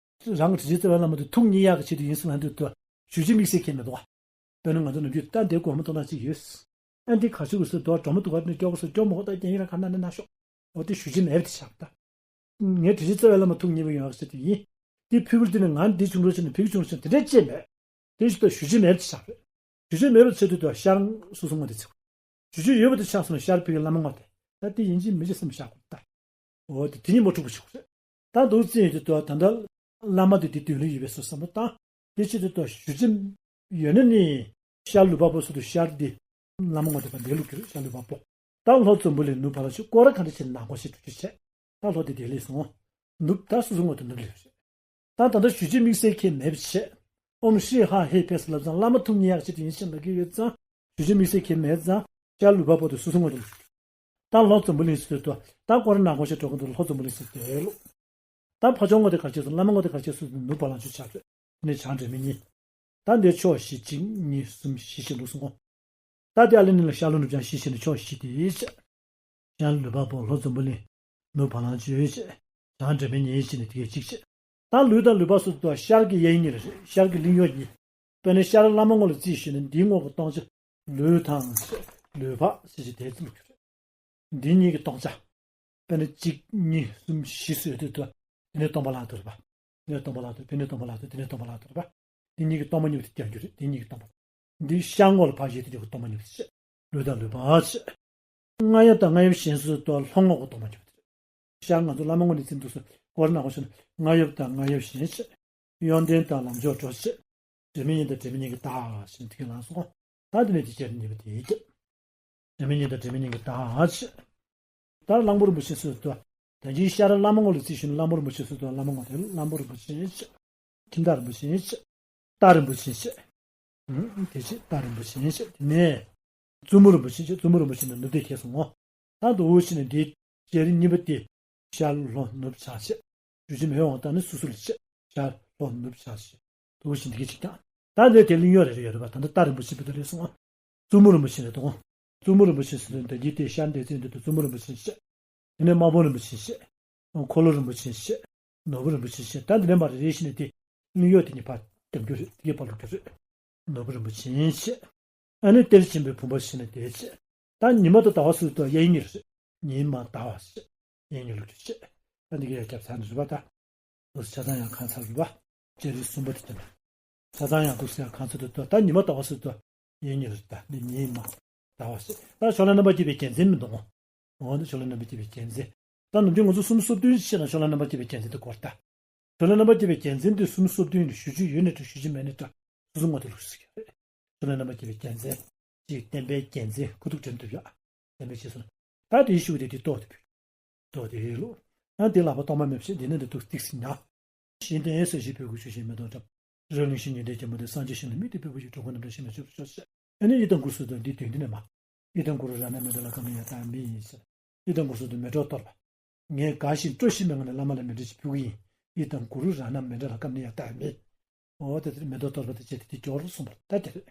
རང་གི་དྲིན་ཅན་རྩ་བའི་བླ་མ་དེ་ཐུགས་མཉེས་ཡག་གི་ཆེད་དུ་ཡིན་ཟེར་ལབ་དུས་དོ། ཞུ་རྒྱུ་དམིགས་བསལ་ཁྱད་མེད་དོ། དཔེར་ན་ང་ཚོ་ནམ་རྒྱུན་ད་འདི་སྒོར་མོ་སྟོང་ཕྲག་གཅིག་ཡོད། ཨ་འདི་ག་ཞུ་དགོས་ཟེར་དོ། སྒྲོལ་མ་དུ་བ་ནས་སྐྱོ་གོ་ཟེར་སྐྱོ་མོ་ད་རྒན་ཡིན་ལ་ག་ན་ནས་ན་ཤོག་འོ་དེ་ཞུ་རྒྱུ་མེད་པ་དེ་ཆགས་ད། ངའི་དྲིན་ཅན་རྩ་བའི་བླ་མ་ཐུགས་མཉེས་པ་ཡོང་ཡག་ཆེད་དུ་ཡིན། དེ་ཕུལ་བུར་དེ་ནས་ང་འདི་བྱུང་འགྲོ་ཆེད་ནས་ཕུལ་བྱུང་ཆེད་དེ་འདྲ་ཅེས་མེད། དེ་ཞུ་དོ་ཞུ་རྒྱུ་མེད་པ་དེ་ཆགས་རེད། ཞུ་རྒྱུ་མེད་པ་ཆེད་དུ་དོ་ཤར་སོ་སོ་ངོ་དེ་ཚིག་ཞུ་རྒྱུ་ཡོད་པ་དེ་ཆགས་སོང་ན་ཤར་ཕུལ་གྱི་བླ་མ་ངོ་དེ། ད་དེ་ཡིན་གཅིག་མིན་གཅིག་སེམས་བཞག་དགོས་ད། འོ་དེ་དེ་ཉིད་མ་འཁྲུག་པ་བྱེད་དགོས་རེད། ད་འདུག་ཙི་ཡོད་དུས་དོ་ད་ལྟ་བླ་མ་དེ་དེ་དོན་ལ་ཡོད་པའི་སོ་བསམ་བློ་བཏང་། དེ་ཆེད་དུ་དོ་ཞུ་རྒྱུ་ཡོད་ན་ནི། ཤར་ལུས་འཕགས་པོ་སུ་དུ་ཤར་དེ། བླ་མ་ངོ་དེ་པ་འདས་ལུགས་ཀྱི་རེད། ཤར་ལུས་འཕགས་པོ། ད་ལྷོ་འཛམ་བུ་གླིང་ནུབ་བ་ལང་སྤྱོད། སྐོར་ར་གང་འདྲ་བྱས་ནས་ནང་སྒོ་ཞིག་འགྲོ་རྒྱུ་བྱས། ད་ལྷོ་དེ་དེ་ལས་སོང་། ནུབ་ད་སོ་སོ་ངོ་དེ་ནུབ་ལས་རེད། ད་ད་ལྟ་ཞུ་རྒྱུ་དམིགས་བསལ་ཁྱད་མེད་པ་བྱས། ཨོཾ་ཤྲཱི་ཧ་ཧེ་ཕཊ་ལབ་ཙང་བླ་མ་ཐུགས་མཉེས་ཡག་ཆེད་དུ་ཡིན་ཕྱིན་ལབ་ཀྱི་ཡོད་ཙང་། ཞུ་རྒྱུ་དམིགས་བསལ་ཁྱད་མེད་ཙང་། ཤར་ལུས་འཕགས་པོ་དེ་སོ་སོ་ངོ་དེ་ནུབ། ད་ལྷོ་འཛམ་བུ་གླིང་ཟེར་དུས་ད་སྐོར་ར་ནང་སྒོ་ཞིག་འགྲོ་གི་འདུག་ལྷོ་འཛམ་བུ་གླིང་ཟེར་དེ་ལོ། ད་ཕ་ཕྱོགས་ངོ་དེ་གར་སྐྱེས་སོང་། བླ་མ་ངོ་དེ་གར་སྐྱེས་སོང་། ནུབ་བ་ལང་སྤྱོད་ཆགས་རེད། ནས་བྱང་སྒྲོལ་མའི་གཉེན། ད་འདི་ཕྱོགས་བཞི་གཅིག་གཉིས་གསུམ་བཞི་ཞེས་འདུག་སོང་ངོ་། ད་དེ་ཨ་ལི་ནི་ལ་ཤར་ལྷོ་ནུབ་བྱང་ཞེས་བྱས་ནས་ཕྱོགས་བཞི་དེ་བྱས། ཤར་ལུས་འཕགས་པོ། ལྷོ་འཛམ་བུ་གླིང་། ནུབ་བ་ལང་སྤྱོད་བྱས། བྱང་སྒྲོལ་མའི་གཉེན་བྱས་ནས་དེ་གའི་གཅིག་བྱས། ད་ལུས་དང་ལུས་འཕགས་སུ་དུ་ཤར་གྱི་གཡས་གཉིས་རེད། ཤར་གྱི་གླིང་གཡོག་གཉིས། དཔེར་ན་ཤར་བླ་མ་ངོ་ལ་རྩིས་ཞུས་ན་འདིའི་ངོ་གི་སྟོང་ཆ་ལུས་དང་ལུས་འཕགས་ཟེར་གྱི་དེ་ཚོ་ལ་གྱུར་རེད། འདི་གཉིས་ཀྱི་སྟོང་ཆ། དཔེར་ན་གཅིག་གཉིས་གསུམ་བཞི་ཟེར་དུས་དུ། དེ་ནས་སྟོང་པ་ལྷག་ཏུ་རེད་པ། དེ་ནས་སྟོང་པ་ལྷག་ཏུ། དེ་ནས་སྟོང་པ་ལྷག་ཏུ། དེ་ནས་སྟོང་པ་ལྷག་ཏུ་རེད་པ། དེ་གཉིས་ཀྱི་སྟོང་པ་གཉིས་པོ་དེ་རྒྱབ་རྒྱུ་རེད། དེ་གཉིས་ཀྱི་སྟོང་པ། འདི་ཤར་ངོ་ལ་ཕར་བཞི་དེ་གཉིས་ཀྱི་སྟོང་པ་གཉིས་པོ་དེ་བྱས། ལུས་དང་ལུས་འཕགས་བྱས། རྔ་ཡབ་དང་རྔ་ཡབ་གཞན་སོ་སོ་ལྷོ་ངོ་གི་སྟོང་པ་གཉིས་པོ་དེ་རེད། ཤར་ང་ཚོ་བླ་མ་ངོ་ནས་རྩིས་འདུག་སོ་སྐོར་ནང་ཁོ་ཤོད་ན་རྔ་ཡབ་དང་རྔ་ཡབ་གཞན་བྱས། གཡོན་དོན་དང་ལམ་མཆོག་འགྲོ་བྱས། སྒྲོལ་མའི་གཉེན་དང་སྒྲོལ་མའི་གཉེན་གྱི་བདག་ཞེས་དེ་གའི་ལངས་སོང་། ད་དེ་ནས་དེ་བྱས་ནས་ཉེས་པ་དེ་བརྒྱབ། སྒྲོལ་མའི་གཉེན་དང་སྒྲོལ་མའི་གཉེན་གྱི་བདག་བྱས། ད་གླང་པོ་རིན་པོ་ཆེ་སོ་སོ། ད་གིན་ཤར་བླ་མ་ངོ་ལ་རྩིས་ཞུས་ན་གླང་པོ་རིན་པོ་ཆེ་སོ་སོ། བླ་མ་ངོ་དེ་གླང་པོ་རིན་པོ་ཆེ་བྱས། ཁྱིམ་བདག་རིན་པོ་ཆེ་བྱས། རྟ་རིན་པོ་ཆེ་བྱས། ཨུམ། དེ་བྱས་རྟ་རིན་པོ་ཆེ་བྱས། དེ་ནས་བཙུན་མོ་རིན་པོ་ཆེ་བྱས། བཙུན་མོ་རིན་པོ་ཆེ་ནི་ནུབ་བདེ་ཁྱེར་སོང་ངོ་། ད་དུ་འུ་ཕྱིན་ནས་འདི་བྱས་རིགས་གཉིས་པ་དེ་ཤར་ལྷོ་ནུབ་བྱང་བྱས། ཞུ་རྒྱུ་མེད་འོང་ད་ནི་སུ་སུ་ལ་བྱས། ཤར་ལྷོ་ནུབ་བྱང་བྱས། དུ་འུ་ཕྱིན་འདི་ག་ཅིག་ཀྱང་། ད་འདི་དེ་གླིང་གཡོག་རེ་རེ་ཡོད་རེད་པ། ད་འདི་རྟ་རིན་པོ་ཆེ་བི་དོ་རེད་སོང་ངོ་། བཙུན་མོ་རིན་པོ་ཆེ་རེད་དོ། བཙུན་མོ་རིན་པོ་ཆེ་ཟེར་དུས་ད་འདི་དེ་ཤར་འདི་ཚེ་འདི་དུ་བཙུན་མོ་རིན་པོ་ཆེ་བྱས། དེ་ནས་དམར་པོ་རིན་པོ་ཆེ་བྱས། འཁོར་ལོ་རིན་པོ་ཆེ་བྱས། ནོར་བུ་རིན་པོ་ཆེ་བྱས། ད་འདི་ནས་མར་རེ་རེ་བཞིན་ནས་དེ་གླིང་གཡོག་དེ་གཉིས་ཕར་རྒྱབ་རྒྱུ་རེད། དེ་གའི་བར་ལ་རྒྱུ་རེད། ནོར་བུ་རིན་པོ་ཆེ་བྱས། ཨ་ནི་གཏེར་ཆེན་པོའི་བུམ་པ་ཞིག་ནས་དེ་བྱས། ད་ཉི་མ་དང་ཟླ་བ་སུ་དང་གཡས་གཉིས་རེད། ཉི་མ་ཟླ་བ་ཞིག་གཡས་གཉིས་ལུགས་ཀྱི་བྱས། ད་འདི་གའི་རྒྱབ་ཚར་ནས་རེད་པ། ད་འདུག་ཆ་ཚང་ཡང་གང་ཚར་རེད་པ། ལྕགས་རིའི་སུམ་པ་དེ་དེ་ན། ཆ་ཚང་ཡང་འདུག་སེ་ཡང་གང་ཚར་དུ་ད་ཉི་མ་ཟླ་བ་སུ་དང་གཡས་གཉིས་རེད། ད་འདི་ཉི་མ་ཟླ་བ་ཞིག་ད་ཕྱོགས་ལ་རྣམ་པར་རྒྱས་པའི་རྒྱལ་མཚན་མི་འདུག་ངོ་། འོ་ན་ཕྱོགས་ལ་རྣམ་པར་རྒྱས་པའི་རྒྱལ་མཚན། ད་ནམ་རྒྱུན་ང་ཚོ་སུམ་སོ་བདུན་བཤད་ན་ཕྱོགས་ལ་རྣམ་པར་རྒྱས་པའི་རྒྱལ་མཚན་དེ་དགོས་རེད་ད། ཕྱོགས་ལ་རྣམ་པར་རྒྱས་པའི་རྒྱལ་མཚན་དེ་སུམ་སོ་བདུན་ནི་ཞུ་རྒྱུ་ཡོད་ནའི་འདྲ་ཞུ་རྒྱུ་མེད་ནའི་འདྲ་སོ་སོ་ངོ་དེ་ལུགས་ཤིག་རེད། ཕྱོགས་ལས་རྣམ་པར་རྒྱལ་བའི་རྒྱལ་མཚན། ཅིག་བསྟན་པའི་རྒྱལ་མཚན་ཁུ་ཐུག་དྲན་ཐུབ་ཡ། བསྟན་པའི་རྗེས་སུ། ད་དེའི་ཤུགས་དེ་དེ་ཏོག་དེ་བུད། ཏོག་དེ་ཡོད་ལོ། ཡང་དེ་ལག་པ་གཏོར་མ་མེད་པ་བྱས་འདི་ནས་འདི་འདུག་ཏིག་སི་ཉག་གཞན་དོན་ཨེ་ཟེར་ཞིག་འབོད་སྐུལ་ཞུ་ཞིང་མེ་ཏོག་བཀྲམ། རི་བོ་གླིང་བཞི་ཉི་ཟླའི་རྒྱལ་མོ་དེ། སངས་རྒྱས་ཞིང་ལ་དམིགས་ཏེ་འབོད་པ་ཡི། འགྲོ་ཀུན་རྣམ་གྲོལ་ཞིང་ལ་སྤྱོད་པར་ཤོག་ཅེས། ཨ་ནི་ཡི་དམ་གུ་རུ་སུ་དང་འདི་དོན་འདི་ནས་མ། ཡི་དམ་གུ་རུ་རཏྣ་མནྡ་ལ་ཀ་མ་ཡ་ཏ་མི་ཡིན་ཟེར། ཡི་དམ་གུ་རུ་སུ་དང་མེ་ཏོག་གཏོར་བ། ངས་དགའ་ཞིང་སྤྲོ་ཞིང་མི་ངང་ནས་བླ་མ་ལ་མཎྜལ་ཅིག་ཕུལ་གི་ཡིན། ཡི་དམ་གུ་རུ་རཏྣ་མནྡ་ལ་ཀ་མ་ཡ་ཏ་མི། འོ་དེ་དེར་མེ་ཏོག་གཏོར་བ་དེ་བྱས་ཏེ་དེ་སྐྱོར་གསུངས་པར་ད་དེ་རེད།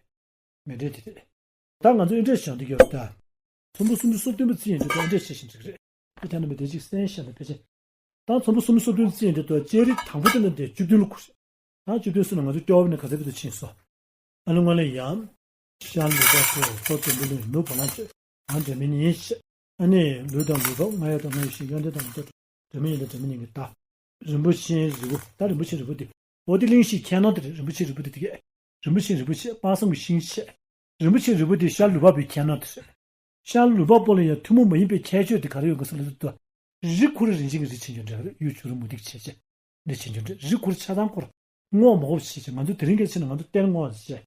མཎྜལ་དེ་རེད། ད་ང་ཚོ་ཨེ་འདྲས་བྱུང་འདི་ག་ད། ཚོམ་བུ་སུམ་ཅུ་སོ་བདུན་པ་ཚིག་ཡིན་འདི་ད་ཨེ་འདྲས་བྱེད་བཞིན་འགྲིག་རེད། ཨེ་ད་ནི་མི་དེ་ཅིག་གསན་བཤད་ལ་ཕལ་ཆེར། ད་ཚོམ་བུ་སུམ་ཅུ་སོ་བདུན་ཚིག་ཡིན་འདི་ད་ལྕགས་རི་དང་པོ་དེ་ནི་འདི་བཅུ་བདུན་ལ་ཁུར། ད་བཅུ་བདུན་སུ་ན་ང་ཚོ་སྐྱོ་བ་ནི་ག་ཚད་བུ་དུ་ཕྱིན་སོ། ཨ་ནི་སྔོན་ལ་ཡང་། ཤར་ལུས་པ་པོ་སོ་དུམ་བུ་ལུས་ནུབ་བ་ལང་སྤྱོད་ང་སྒྲོལ་མའི་ཉིན་ཤེས། ཨ་ནི་ལུས་དང་ལུས་པ་ང་ཡོད་དང་ང་ཡོད་ཞིང་ཡོན་ཏན་དང་མི་ལྡན་སྒྲོལ་མའི་ཉིན་དང་སྒྲོལ་མའི་ཉིན་གྱི་བརྡ། རིན་པོ་ཆེའི་རི་བོ་ད་རིན་པོ་ཆེའི་རི་བོ་དེ། འོ་དེ་གླིང་བཞི་ཁྱད་ནོར་དེ་རེད། རིན་པོ་ཆེའི་རི་བོ་དེ་དེ་གས། རིན་པོ་ཆེའི་རི་བོ་ཆེ་དཔག་བསམ་གྱི་ཤིང་ཆེ། རིན་པོ་ཆེའི་རི་བོ་དེ་ཤར་ལུས་པ་པོའི་ཁྱད་ནོར་དེ་རེད། ཤར་ལུས་པ་པོ་ལ་ཡང་ཐུན་མོང་མ་ཡིན་པའི་ཁྱད་ཆོས་དེ་ག་རེ་ཡོད་ག་ཟེར་ལ་ཟེར་དུས། རི་ཁོ་རང་རིན་ཆེན་གྱི་རི་ཆེན་པོ་འདྲ་རེད། གཡུ་བྱུ་རུ་མུ་ཏིག་བྱས་བྱས། འདི་བྱེད་རྒྱུ་འདྲ་རི་ཁུར་ཆ་ཚང་སྐོར། སྔོ་མོག་པོ་བྱེད་ཅིང་ང་ཚོ་དེ་རིང་གི་ཕྱི་ནས་ང་ཚོ་གཏེར་སྔོ་བྱེད།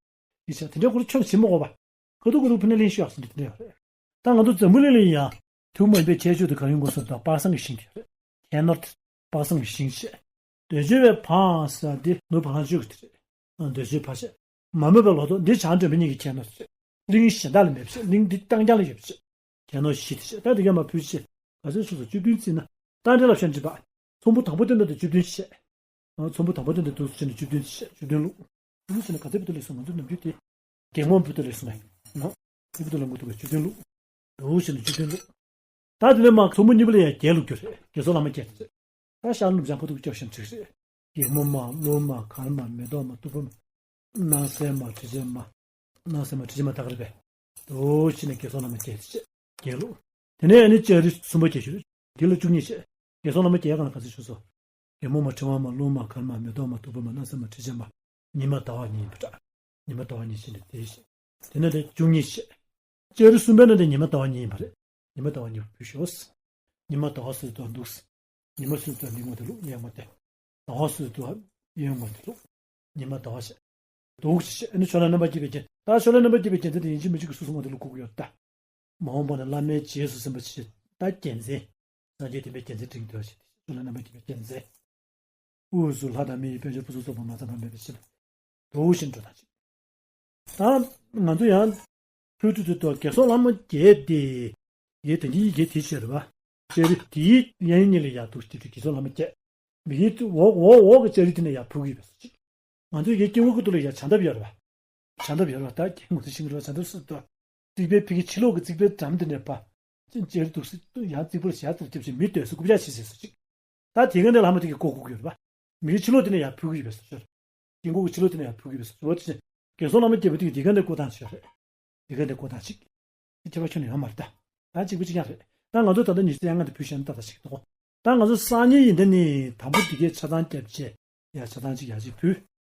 འདི་བྱ་དེ་འདྲའི་སྐོར་ཆོད་བྱེད་མི་དགོས་པ། ཁ་ཐུག་ཁ་ཐུག་ཕུ་ནས་ལེན་ཤོག་ཟེར་འདི་དེ་འདྲ་ཡོད་རེད། ད་ང་ཚོ་འཛམ་བུ་གླིང་ལ་ཡང་ཐུན་མོང་མ་ཡིན་པའི་ཁྱད་ཆོས་དེ་ག་རེ་ཡོད་ག་ཟེར་ད་དཔག་བསམ་གྱི་ཤིང་དེ་ཡོད་རེད། ཁྱད་ནོར་དེ་དཔག་བསམ་གྱི་ཤིང་བྱས། འདོད་འཇོ་བའི་བང་ས་འདི་ནུབ་བ་ལང་སྤྱོད་ཀྱི་དེ་རེད། འདོད་འཇོའི་བ་བྱས། མ་རྨོས་པའི་ལོ་ཏོག་འདི་བྱང་སྒྲོལ་མ་གཉིས་ཀྱི་ཁྱད་ནོར་དེ་རེད། གླིང་གཞན་དག་ལ་མེད་པ་བྱས། གླིང་འདི་རྐྱང་རྐྱང་ལ་ཡོད་པ་བྱས། ཁྱད་ནོར་བཞི་དེ་བྱས། ད་འདི་ག་མ་ཕུལ་བྱས། ག་ཚོད་ཆུ་ཚོད་བཅུ་བདུན་བརྩིས་ན། རྟ་འདྲེ་ལ་ཤར་འགྲིམ་པ། ཚོམ་བུ་དང་པོ་སྟོན་པ་དེ་བཅུ་བདུན་བྱས། ཚོམ་བུ་དང་པོ་སྟོན་པ་དེ་དུས་སུ་བྱས་ནས་བཅུ་བདུན་བྱས། བཅུ་བདུན་ལུགས། བཅུ་བདུན་བྱས་ནས་ག་ཚོད་བུ་དུ་ལེགས་སོང་ང་ཚོ་ནམ་རྒྱུན་དེ། རྒན་མོ་བུ་དུ་ལེགས་སོང་ངས། ང་། དེ་བུ་དུ་ལ་མུ་ཐུག་པའི་བཅུ་བདུན་ལུགས། དུ་བྱས་ནས་བཅུ་བདུན་ལུགས། ད་དེ་ནས་མ་ཚོམ་བུ་གཉིས་པ་ལ་ཡང་བརྒྱད་ལུགས་རྒྱུ་རེད། དགེ་སོགས་ལྷ་མོ་བརྒྱད་དེ་རེད། ད་ཤར་ནུབ་བྱང་ཁ་ཐུག་སྐྱོ་ཞིང་འགྲིག་རེད། རྒན་མོ་མ། ཀླུ་མ། གར་མ། མེ་ཏོག་མ། ཏུ་པ་མ། སྣང་གསལ་མ། དྲི་ཆབ་མ། སྣང་གསལ་མ། དྲི་ཆབ་མ་ད་ག་རེ་བས། དུ་བྱས་ནས་དགེ་སོགས་ལྷ་མོ་བརྒྱད་དེ་བྱས། བརྒྱད་ལུགས། དེ་ནས་ཨ་ནི་ལྕགས་རི་གསུམ་པ་བརྒྱད་ཞུ། དེ་ལ་བཅུ་གཉིས་བྱས། དགེ་སོགས་ལྷ་མོ་བརྒྱད་གང་ལ་ག་ཚོད་བྱུང་སོང་། རྒན་མོ་མ། ཕྲེང་བ་མ། ཀླུ་མ། གར་མ། མེ་ཏོག་མ། ཏུ་པ་མ། སྣང་གསལ་མ། དྲི་ཆབ་མ། ཉི་མ་ཟླ་བ་གཉིས་ཡིན་པ་འདྲ། ཉི་མ་ཟླ་བ་གཉིས་བྱས་ནས་དེ་བྱས། དེ་ནས་དེ་བཅུ་གཉིས་བྱས། ལྕགས་རི་གསུམ་པའི་ནང་དེ་ཉི་མ་ཟླ་བ་གཉིས་ཡིན་པ་རེད། ཉི་མ་ཟླ་བ་གཉིས་ཕུལ་ཤོག་ཉི་མ་ཟླ་བ་སུ་དང་འདུག་ཉི་མ་སུ་དང་འདི་ངོ་དེ་ལུགས་ཡན་ངོ་དེ། ཟླ་བ་སུ་དང་ཡན་ངོ་དེ་ལུགས། ཉི་མ་ཟླ་བ་བྱས། འདུག་ཅེས་བཤད། ཨ་ནི་ཕྱོགས་ལས་རྣམ་པར་རྒྱལ་བའི་རྒྱལ། ད་ཕྱོགས་ལས་རྣམ་པར་རྒྱལ་བའི་རྒྱལ་མཚན་དེ་ཡིན་གཅིག་མིན་གཅིག་གི་སོ་སོ་ངོ་དེ་ལ་བཀུག་གི་ཡོད་ད། མ་འོངས་པ་ན་བླ་མའི་རྗེས་སུ་འཛིན་པ་ཆེ། ད་རྒྱལ་མཚན། སངས་རྒྱས་བསྟན་པའི་རྒྱལ་མཚན་སྒྲེང་དོན་བྱེད་དེ་ཕྱོགས་ལས་རྣམ་པར་རྒྱལ་བའི་རྒྱལ་མཚན། དབུས་སུ་ལྷ་དང་མི་ཡི་དཔལ་འབྱོར་ཕུན་སུམ་ཚོགས་པ་མ་ཚང་བ་མེད་པའི་ཕྱིར། དུ་ཞེས་འགྲོ་དང་ཅིག་ད་ང་ཚོ་ཡང་ཕུལ་དུ་དུ་དུ་དགེ་སོགས་ལྷ་མོ་བརྒྱད་དེ། ཡེ་དེ་གཉིས་ཡེ་དེ་ཆེ་རེད་པ། ལྕགས་རི་དེའི་གཡས་གཉིས་ལ་ཡར་འདུག་སྟེ་དུ་དགེ་སོགས་ལྷ་མོ་བརྒྱད། མི་ཡི་འོག་འོག་འོག་གི་ལྕགས་རི་དེ་ནས་ཡར་འཕུར་གི་ཡོད་པའི་བཟོ་ཅིག་ང་ཚོའི་ཡེ་སྐྱེ་བོ་གི་ཐོག་ལ་ཡར་བྱ་འདབ་ཡོད་རེད་པ། བྱ་འདབ་ཡོད་རེད་པ། ད་རྒྱན་ངོ་ཚ་ཤིང་རེད་པ། བྱ་འདབ་སུ་དུ། རྩིག་པའི་ཕི་གི་ཕྱི་ལོགས་ཀྱི་རྩིག་པའི་འགྲམ་དེ་ནས་པ། ཅིན་ལྕགས་རི་འདུག་སེ་ཡང་རྩིག་པར་ཞལ་ཙམ་བརྒྱབ་བྱས་མི་སྡོད་སའི་རྐུབ་བཀྱག་བྱེད་བྱེད་སོ་ཅིག་ད་དེ་ག་འདྲ་ལྷ་མོ་དེ་གིས་མགོ་སྒུར་གྱི་ཡོད་རེད་པ། མི་གི་ཕྱི་ལོགས་དེ་ནས་ཡར་འཕུར་གྱི་ཡོད་པའི་བཟོ་ཅིག་སྐྱེ་འགོ་གི་ཕྱི་ལོགས་དེ་ནས་ཡར་འཕུར་གྱི་ཡོད་པའི་བཟོ་ཅིག་དགེ་སོགས་ལྷ་མོ་བརྒྱད་པོ་དེ་གིས་དེ་ག་འདྲ་བཀོད་སྟངས་ཅིག་ཡོད་རེད། དེ་ག་འདྲ་བཀོད་སྟངས་ཅིག་དེ་ཁྱད་པར་ཁྱོན་ནས་ཡོད་མ་རེད་ད། ད་གཅིག་པ་གཅིག་རྐྱང་རེད། ད་ང་ཚོ་ད་ལྟ་ཉི་ཤུ་རྩ་ལྔ་དེ་ཕུལ་བཞག་ན་ཏག་ཏག་ཞིག་འདུག་ད་ང་ཚོ་སང་ཉིན་ཡིན་ད་ནི་དང་པོ་དེ་གའི་ཆ་ཚང་བརྒྱབ་བྱས། ཡ་ཆ་ཚང་གཅིག་ཡ་གཅིག་ཕུལ།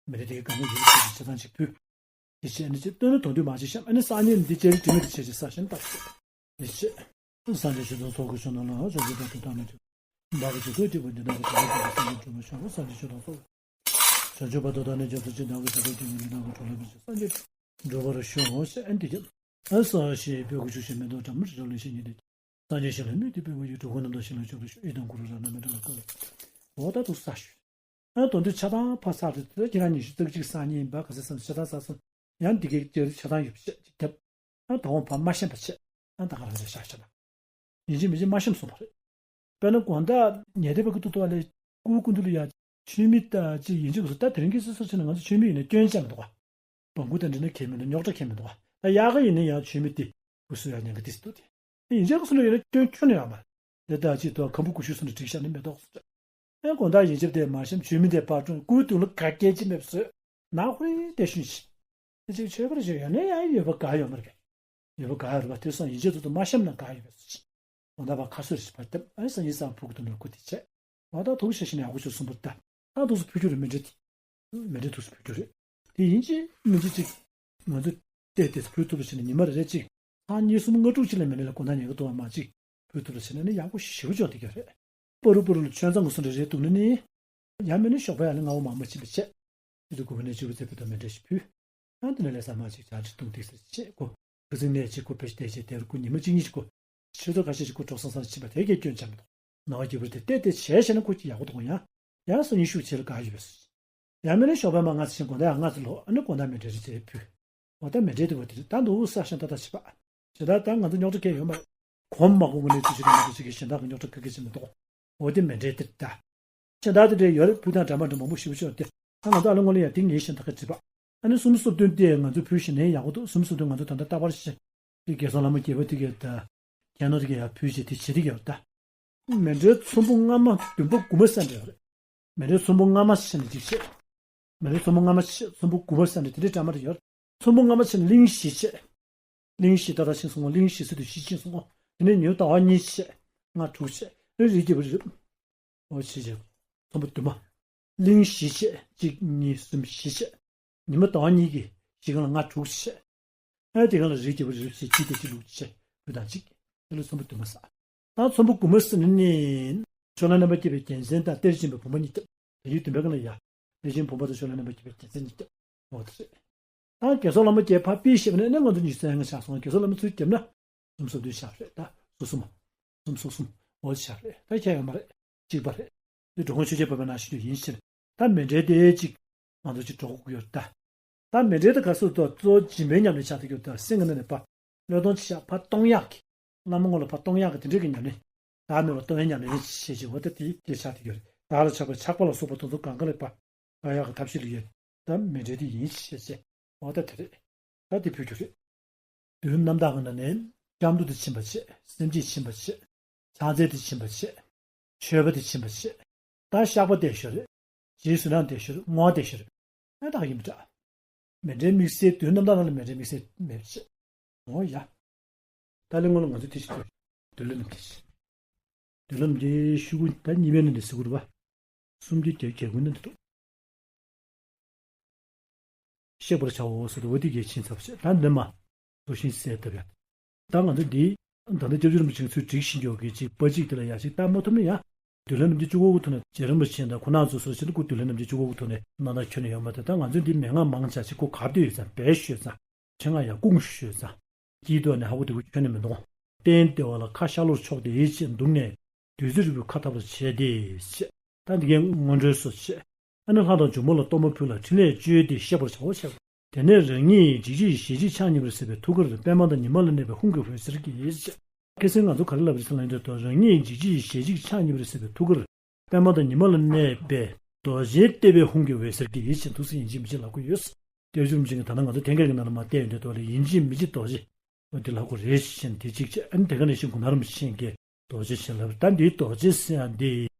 མི་རེ་དེ་གའི་གང་ག་ཡོད་པའི་ཆ་ཚང་གཅིག་ཕུལ། དེ་བྱས་ནས་ཅིག་སྟོན་ནས་དོན་དུ་མ་བྱེད་བཤམས། ཨ་ནི་སང་ཉིན་འདི་བཅས་རིགས་དྲི་མེད་དུ་བྱས་ཅིག་ས་ཞིང་བཏབ་ཅིག་དེ་བྱས། སངས་རྒྱས་ཆོས་དང་ཚོགས་ཀྱི་མཆོག་རྣམས་ལ། བྱང་ཆུབ་བར་དུ་བདག་ནི་ཐོས། བདག་གིས་ཇི་ལྟར་བསྟན་པ་དེ་དག་གི་སངས་རྒྱས་ཀྱི་སངས་རྒྱས་འགྲོ་མ་ཤོག་སངས་རྒྱས་ཆོས་དང་ཚོགས། བྱང་ཆུབ་བར་དུ་བདག་ནི་སྐྱབས་སུ་མཆི། བདག་གིས་ཇི་ལྟར་བསྟན་པ་དེ་དག་གི་སྒྲོན་མེ་བུ་ཆེ་སངས་རྒྱས་འགྲུབ་པར་ཤོག་ཨ་འདི་ཀྱང་། ཨ་སོ་ཞེས་འབོད་སྐུལ་ཞུ་ཞིང་མེ་ཏོག་བཀྲམ། རི་རབ་གླིང་བཞི་ཉི་ཟླའི། སངས་རྒྱས་ཞིང་ལ་དམིགས་ཏེ་འབོད་པ་ཡི། འགྲོ་ཀུན་རྣམ་དག་ཞིང་ལ་སྤྱོད་པར་ཤོག་ཨི་དམ་གུ་རུ་རཏྣ་མནྠ་ལ་ཀ་ལ། འོ་ད་འདུག་ས་ཞུས། ཨ་དོན་དུ་ཆ་ཚང་ཕར་ཚར་དུ་དེ་ཁྱེད་རང་ཉི་ཤུ་རྩ་གཅིག་སང་ཉིན་ཡིན་པ་ག་ཚོད་སང་ཆ་ཚང་ས་སང་ཡང་འདི་གའི་ལྕགས་རི་ཆ་ཚང་ཡོད་པ་བཤད་ཅིག་བརྒྱབ། ཨ་ད་འོང་ཕར་མ་བཤམས་པ་བྱས། ཨ་ད་ག་རང་ཚོ་བཞག་བཞག་ད། ཡིན་གཅིག་མིན་གཅིག་མ་བཤམས་སོང་བ་རེད། དཔེར་ན་དགོང་དག་ཉལ་ཐའི་བར་གྱི་ཏུ་ཏུ་བ་ལས་སྐུ་སྐུ་མདུན་ལ་ཡ། མཆོད་མེ་ལྟ་ཅི་ཡིན་གཅིག་ག་ཚོད་ད་དེ་རིང་གི་སོ་སོ་ཕྱིན་ན་ང་ཚོ་མཆོད་མེ་ཡིན་ན་སྐྱོན་ཅང་མི་འདུག་བ། བང་གུ་དང་འབྲེལ་ན་གལ་མི་འདུག་རྙོག་དྲ་གལ་མི་འདུག་བ། ད་ཡག་ག་ཡིན་ན་ཡང་མཆོད་མེ་དེ་སྐུ་གསོལ་ཡ་ཉན་གི་ཏིས་འདུག་དེ། ཡིན་གཅིག་ག་ཚོད་ཡིན་ན་སྐྱོན་ཁྱོན་ནས་ཡོད་མ་རེད། དེ་ལྟ་ཅི་ཏུ་ཁམ་བུ་ཀུ་ཤུ་སོ་ན་བསྒྲིགས་ཤག་ནི་མེ་ཏོག་སོ། ཨེ་དགོང་དག་ཡིན་གཅིག་དེ་མ་བཤམས། མཆོད་མེ་དེ་ཕར་སྤྲོད། སྐུའི་དུས་ལ་ག་སྐད་ཅིག་མེད་པ་བཟོས། ནག་ཧོ་རེ་དེ་ཤུན་ཞིག་དེ་ཅིག་མཆོད་པར་བྱས་ཡོད་ན་ཡང་ཡོད་པ་དགའ་ཡོད་མ་རེད། ཡོད་པ་དགའ་ཡོད་རེད་པ། དེ་སོང་ཡིན་གཅིག་ཏུ་ཏུ་མ་བཤམས་ན་དགའ་ཡོད་པས་སོ་ཅི། འོ་ན་བ་ཁ་སོ་ཞིག་བར་བཏབ། ཨ་ནི་སང་ཉིན་སང་ཕུག་ཏུ་ནོར་ཁུ་དེ་བྱས། འོ་ད་དུག་ཤ་ཤི་ནས་ཨ་ཁུ་ཆུ་གསུམ་པོ་ལྟ། ད་དུག་སུ་ཕུལ་རྒྱུ་རེད། མི་འདྲ་དེ། མི་འདྲ་དུག་སུ་ཕུལ་རྒྱུ་རེད། དེ་ཡིན་གཅིག་མིན་གཅིག་ཅིག་ང་ཚོ་བལྟས་ཏེ་ཕུལ་ཐུབ་པ་བྱས་ནས་ཉི་མ་རེ་རེ་གཅིག་ཐེངས་གཉིས་གསུམ་ལྔ་དྲུག་ཅིག་ལས་མི་ནས་ལ་དགོང་དག་ཉལ་གི་འདུག་བ་མ་གཅིག་ཕུལ་ཐུབ་པ་བྱས་ན་ནི་ཡག་པོ་ཞེ་པོ་ཅིག་ཡོང་བསྡད་ཀྱི་རེད། པ་རུ་པ་རུ་ལ་ཆོས་མཚམས་ཀྱི་སོ་འདྲ་རེ་འདུག་ན་ནི། ཡང་མིན་ན་ཞོགས་པ་ཡར་ལ་སྔ་བོ་མར་མ་ཕྱིན་པ་བྱས། དེ་དུས་དགུ་པ་ནས་བཅུ་པ་ཚེས་པའི་ཐོག་མེ་འདྲ་ཞིག་ཕུལ། ཡང་དེ་ནས་ལས་ས་མ་ཅིག་ཇ་ཁྲི་བཏུང་ཏིག་ཟེར་བྱེད་ཀོ། ཁུ་ཚིག་ནས་ཅིག་ཁོ་བེད་སྤྱད་བྱས་དེར་ཁོ་ཉི་མ་གཅིག་གཉིས་ཅིག་ཁོ་ཆུ་ཚོད་ཁ་ཤས་ཅིག་ཁོ་གྲོགས་སང་སང་ཕྱིན་པ་དེ་གས་སྐྱོན་ཆ་མི་འདུག་ནང་རྒྱུ་བུར་དེ་བལྟས་ཏེ་བྱས་ཤེས་ན་ཁོ་ཅི་ཡག་པོ་འདུག་ཡང་། ཡང་སང་ཉིན་ཤུགས་ཆེ་ལ་དགའ་ཡོད་པས། ཡང་མིན་ན་ཞོགས་པ་མ་ང་ཚོ་ཞིང་དགོང་དག་ཡང་ང་ཚོ་ལོ་ཨ་ནི་དགོང་དག་མེ་འདྲེ་རི་ཅེ་ཕུལ། འོ་ད་མེ་འདྲེ་དེ་བ་དེ་རི་ད་འདུག་ས་ཞིང་ད་ད་བྱེད་པ། ཇི་ལྟར་ད་ང་ཚོ་རྙོག་དྲ་གས་ཡོད་མ་རེད། གོམ་མ་གོམ་གི་ནས་དུས་ཆེ་དང་མ་དུས་ཆེ་གི་ཞིང་ད་གི་རྙོག་དྲ་ག་གི་ཅི་མི་འདུག་འོ་དེ་མེ་འདྲེ་དེ་ད། ཞིང་ད་དེ་འདྲེ་ཡོད་རེད་ཕུལ་དང་འདྲ་མ་འདྲ་མང་པོ་ཞིབ་ཆོག་དེ། ད་ང་ཚོ་ཨ་ལ་ངོ་ལ་ཡང་དེ་ངའི་ཞིང་ད་ག་བྱེད་པ། ཨ་ནི་སུམ་སུབ་དོན་དེ་ང་ཚོ་ཕུལ་ཞིང་ནས་ཡག་པོ་འདུག་སུམ་སུབ་དོན་ང་ཚོ་ད་ལྟ་ལྟ་བར་ཞིང་། དེ་རྒྱལ་སྲུང་བླ་མ་རྒྱལ་པོ་དེ་གས་ད། ཁྱེད་ནོར་གྱི་ཡར་ཕུལ་བྱས་དེ་བྱེད་དེ་གས་ད། མེ་འདྲའི་ཚོམ་བུ་སྔ་མ་བདུན་པ་དགུ་མ་ས་འདྲ་ཡོད་རེད། མེ་འདྲའི་ཚོམ་བུ་སྔ་མ་ཕྱིན་ནས་ཅིག་བྱེད། མེ་འདྲའི་ཚོམ་བུ་སྔ་མ་ཕྱིན་ཚོམ་བུ་དགུ་མ་ས་འདྲ་དེ་འདྲའི་འདྲ་མ་འདྲ་ཡོད་རེད། ཚོམ་བུ་སྔ་མ་ཕྱིན་གླིང་བཞི་བྱེད། གླིང་བཞི་ད་ལྟ་ཕྱིན་སོང་ངོ་གླིང་བཞི་ཟེར་དུས་བཞི་ཕྱིན་སོང་ངོ་། དེ་ནས་ཉི་མ་ཟླ་བ་གཉིས་བྱེད། ལྔ་དྲུག་བྱེད། རེ་རེ་རྒྱབ་རེ་རེ། འོ་བྱེད་བྱེད། ཚོམ་བུ་བདུན་མ། གླིང་བཞི་བྱེད། གཅིག་གཉིས་གསུམ་བཞི་བྱེད། ཉི་མ་ཟླ་བ་གཉིས་ཀྱི་བཞི་སྒང་ལ་ལྔ་དྲུག་བྱེད། ཨ་དེ་སྒང་ལ་རེ་རྒྱབ་རེ་རེ་བྱེད་གཅིག་དེ་གཅིག་ལུག་བྱེད་བུ་དང་གཅིག་དེ་ལ་ཚོམ་བུ་བདུན་མ་ས། ད་ཚོམ་བུ་དགུ་མ་ཟེར་ནི་ནི། ཕྱོགས་ལ་རྣམ་པར་རྒྱལ་བའི་རྒྱལ་མཚན་དང་གཏེར་ཆེན་པོའི་བུམ་པ་གཉིས་ཀྱང་། དེ་ཡུལ་བདུན་པའི་སྒང་ལ་ཡ། གཏེར་ཆེན་བུམ་པ་དང་ཕྱོགས་ལ་རྣམ་པར་རྒྱལ་བའི་རྒྱལ་མཚན་གཉིས་ཀྱང་། འོ་དེ་རེད། ད་རྒྱལ་སྲུང་བླ་མ་བརྒྱད་ཕར་ཕུལ་ཞེས་པ་ནི་ཨ་ནི་ང་ཚོ་ཉི་ཤུ་རྩ་ལྔ་ཆགས་སོང་། རྒྱལ་སྲུང་བླ་མ་ཚུར་བརྒྱབ་ན། སུམ་སུབ་དོན་ཞག་རེད་ད། སུམ་སུབ་མ། སུམ་སུབ་གསུམ། འོ་ཞག་རེད་ད་ཁྱད་ཡོད་མ་རེད། གཅིག་པ་རེད། འདི་འགྲོ་མགོན་ཆོས་རྒྱལ་འཕགས་པའི་ནང་བཞིན་དུ་ཡིན་ཕྱིར། ད་མེ་འདྲའི་དེ་གཅིག་ང་ཚོ་གཅིག་འགྲོ་དགོས་ཀྱི་ཡོད་རེད་ད། ད་མེ་འདྲའི་དེ་ག་སུ་ཏོ་གཙོ་བོ་སྦྱིན་པའི་ཉམས་ལེན་ཆགས་ཏེ་ཡོད་ད། སེམས་ཀྱི་ནང་ནས་པ། བློས་གཏོང་ཆེ་ཤག་ཕར་གཏོང་ཡག་གི། བླ་མ་ངོ་ལ་ཕར་གཏོང་ཡག་གི་དེ་འདྲའི་གི་ཉམས་ལེན། བདག་མེད་པར་གཏོང་བའི་ཉམས་ལེན་ཞེས་བྱ་བ་དེ་དེ་དེ་ཆགས་ཏེ་ཡོད་རེད། བདག་ལ་ཆགས་པ་ཆགས་པ་ལ་སོགས་པ་དེ་ཚོ་གང་ག་ལས་པ། ཡག་གི་ཐབས་ཤེས་ལ་ཡོད། ད་མེ་འདྲའི་དེ་ཡིན་ཞེས་བྱས། འོ་ད་དེ་རེད། ད་དེ་ཕུལ་རྒྱུ་རེད། དུས་རྣམ་དག་གི་ནང་ནས་སྐྱབས་འགྲོ་དེ་ཕྱིན་པ་བྱེད། སེམས་བསྐྱེད་ཕྱིན་པ་བྱེད། ཕྱག་འཚལ་དེ་ཕྱིན་པ་བྱེད། མཆོད་པ་དེ་ཕྱིན་པ་བྱེད། ད་བཤགས་པ་དེ་ཤོར་རེད། རྗེས་སུ་རང་དེ་ཤོར་རེད། བསྔོ་བ་དེ་ཤོར་རེད། ཨ་དག་ཡིན་པ་འདྲ། མེ་འདྲའི་དམིགས་བསལ་དུས་རྣམ་དག་ནང་ལ་མེ་འདྲའི་དམིགས་བསལ་མེད་པ་བྱེད། འོ་ཡ། ད་ལན་ངོ་ལ་ང་ཚོ་དེ་ཞིག་ཐོས། འདོད་ལྷ་རྣམས་ཀྱི། འདོད་ལྷ་རྣམས་ཀྱི་ཤུ་གུ་ད་གཉིས་པའི་ནང་ནས་ཟེར་དགོས་རེད་པ། གསུམ་གྱི་རྒྱ་རྒྱ་གུན་ནང་དུ་གཏོགས། གཤེགས་པར་བྱའོ་ཟེར་དུ་འོ་དེ་གའི་ཕྱིན་ཚབ་བྱེད་ད་འདི་མ། དུ་ཤིང་གསལ་བཏབ་ཡ། ད་ང་ཚོ་འདི། ད་ལྟ་སྐྱབས་རྗེ་རིན་པོ་ཆེ་ཚུར་བསྒྲིགས་ཤིང་འཇོག་གི་ཅིག་པ་གཅིག་དེ་ལ་ཡ་ཞིག་བཏབ་མ་ཐུབ་ན་ཡ། འདོད་ལྷ་རྣམས་ཀྱི་བཅུ་གོ་གི་ཐོག་ནས་རྗེ་རིན་པོ་ཆེ་དང་ཁོ་ན་ཚོ་སོ་ཕྱིན་སྐུ་འདོད་ལྷ་རྣམས་ཀྱི་བཅུ་གོ་གི་ཐོག་ནས་གནང་སྟངས་ཁྱོན་ནས་ཡོད་མ་རེད། ད་ང་ཚོས་འདི་མན་ངག་མང་ཆ་ཞིག་སྐུ་གར་སྟོད་ཡོད་ཙང་བལ་ཞུ་ཡོད་ཙང་། ཆེད་མངགས་ཡང་སྐུ་ངོ་ཞུས་ཙང་། སྐྱིད་ཐོག་ནས་ཧ་གོ་དེ་གུ་ཁྱོན་ནས་མི་འདུག་སྟན་བདེ་བ་ལ་ཁ་ཤ་ལོར་ཕྱོགས་ཏེ་ཡིད་ཆེས་འདུག་ནས། བདུད་རྩི་རིལ་བུས་ཁ་འཐབ་པར་བྱས་ཏེ་ཞེས། ད་འདི་གའི་སྔོན་འགྲོའི་སོ་བྱས། ཨ་ནི་ལྷ་དང་འབྱུང་པོ་ལ་གཏོར་མ་ཕུལ་ལ་ཕྲིན་ལས་བཅོལ་ཏེ་གཤེགས་པར་བྱའོ་ཞེས། དེ་ནས་རང་ཉིད་འཇིགས་བྱེད་ཞལ་གཅིག་ཕྱག་གཉིས་པར་གཟིགས་པའི་ཐུགས་ཀར་པདྨ་དང་ཉི་མ་ལ་གནས་པའི་ཧཱུྃ་གི་འོད་ཟེར་གྱིས་ཞེས། ཁ་སང་ང་ཚོ་ག་རེ་ལབ་རེད་ཟེར་ན་འདི་ལྟར་རང་ཉིད་འཇིགས་བྱེད་ཞལ་གཅིག་ཕྱག་གཉིས་པར་གཟིགས་པའི་ཐུགས་ཀར། པདྨ་དང་ཉི་མ་ལ་གནས་པའི་རྡོ་རྗེ་ལྟེ་བའི་ཧཱུྃ་གི་འོད་ཟེར་གྱིས་ཡིད་ཆེས་འདུག་སེ་ཡིན་གཅིག་མིན་གཅིག་ལབ་ཀྱི་ཡོད། སྐྱབས་རྗེ་རིན་པོ་ཆེ་གིས་ད་ལྟ་ང་ཚོ་ཐེངས་འགའ་གི་ནང་ལ་མར་བལྟས་ཡོང་དུས་ཐོག་ལ་ཡིན་གཅིག་མིན་གཅིག་རྡོ་རྗེ་འོ་དེ་ལབ་དགོས་རེད་ཞེས་དེ་གཅིག་བྱས། ཨ་ནི་དེ་ག་ནང་བཞིན་གོང་མ་རིན་པོ་ཆེ་གིས་རྡོ་རྗེ་ཞེས་ལབ། ད་འདིའི་རྡོ་རྗེ་ཟེར་ཡ་འདི་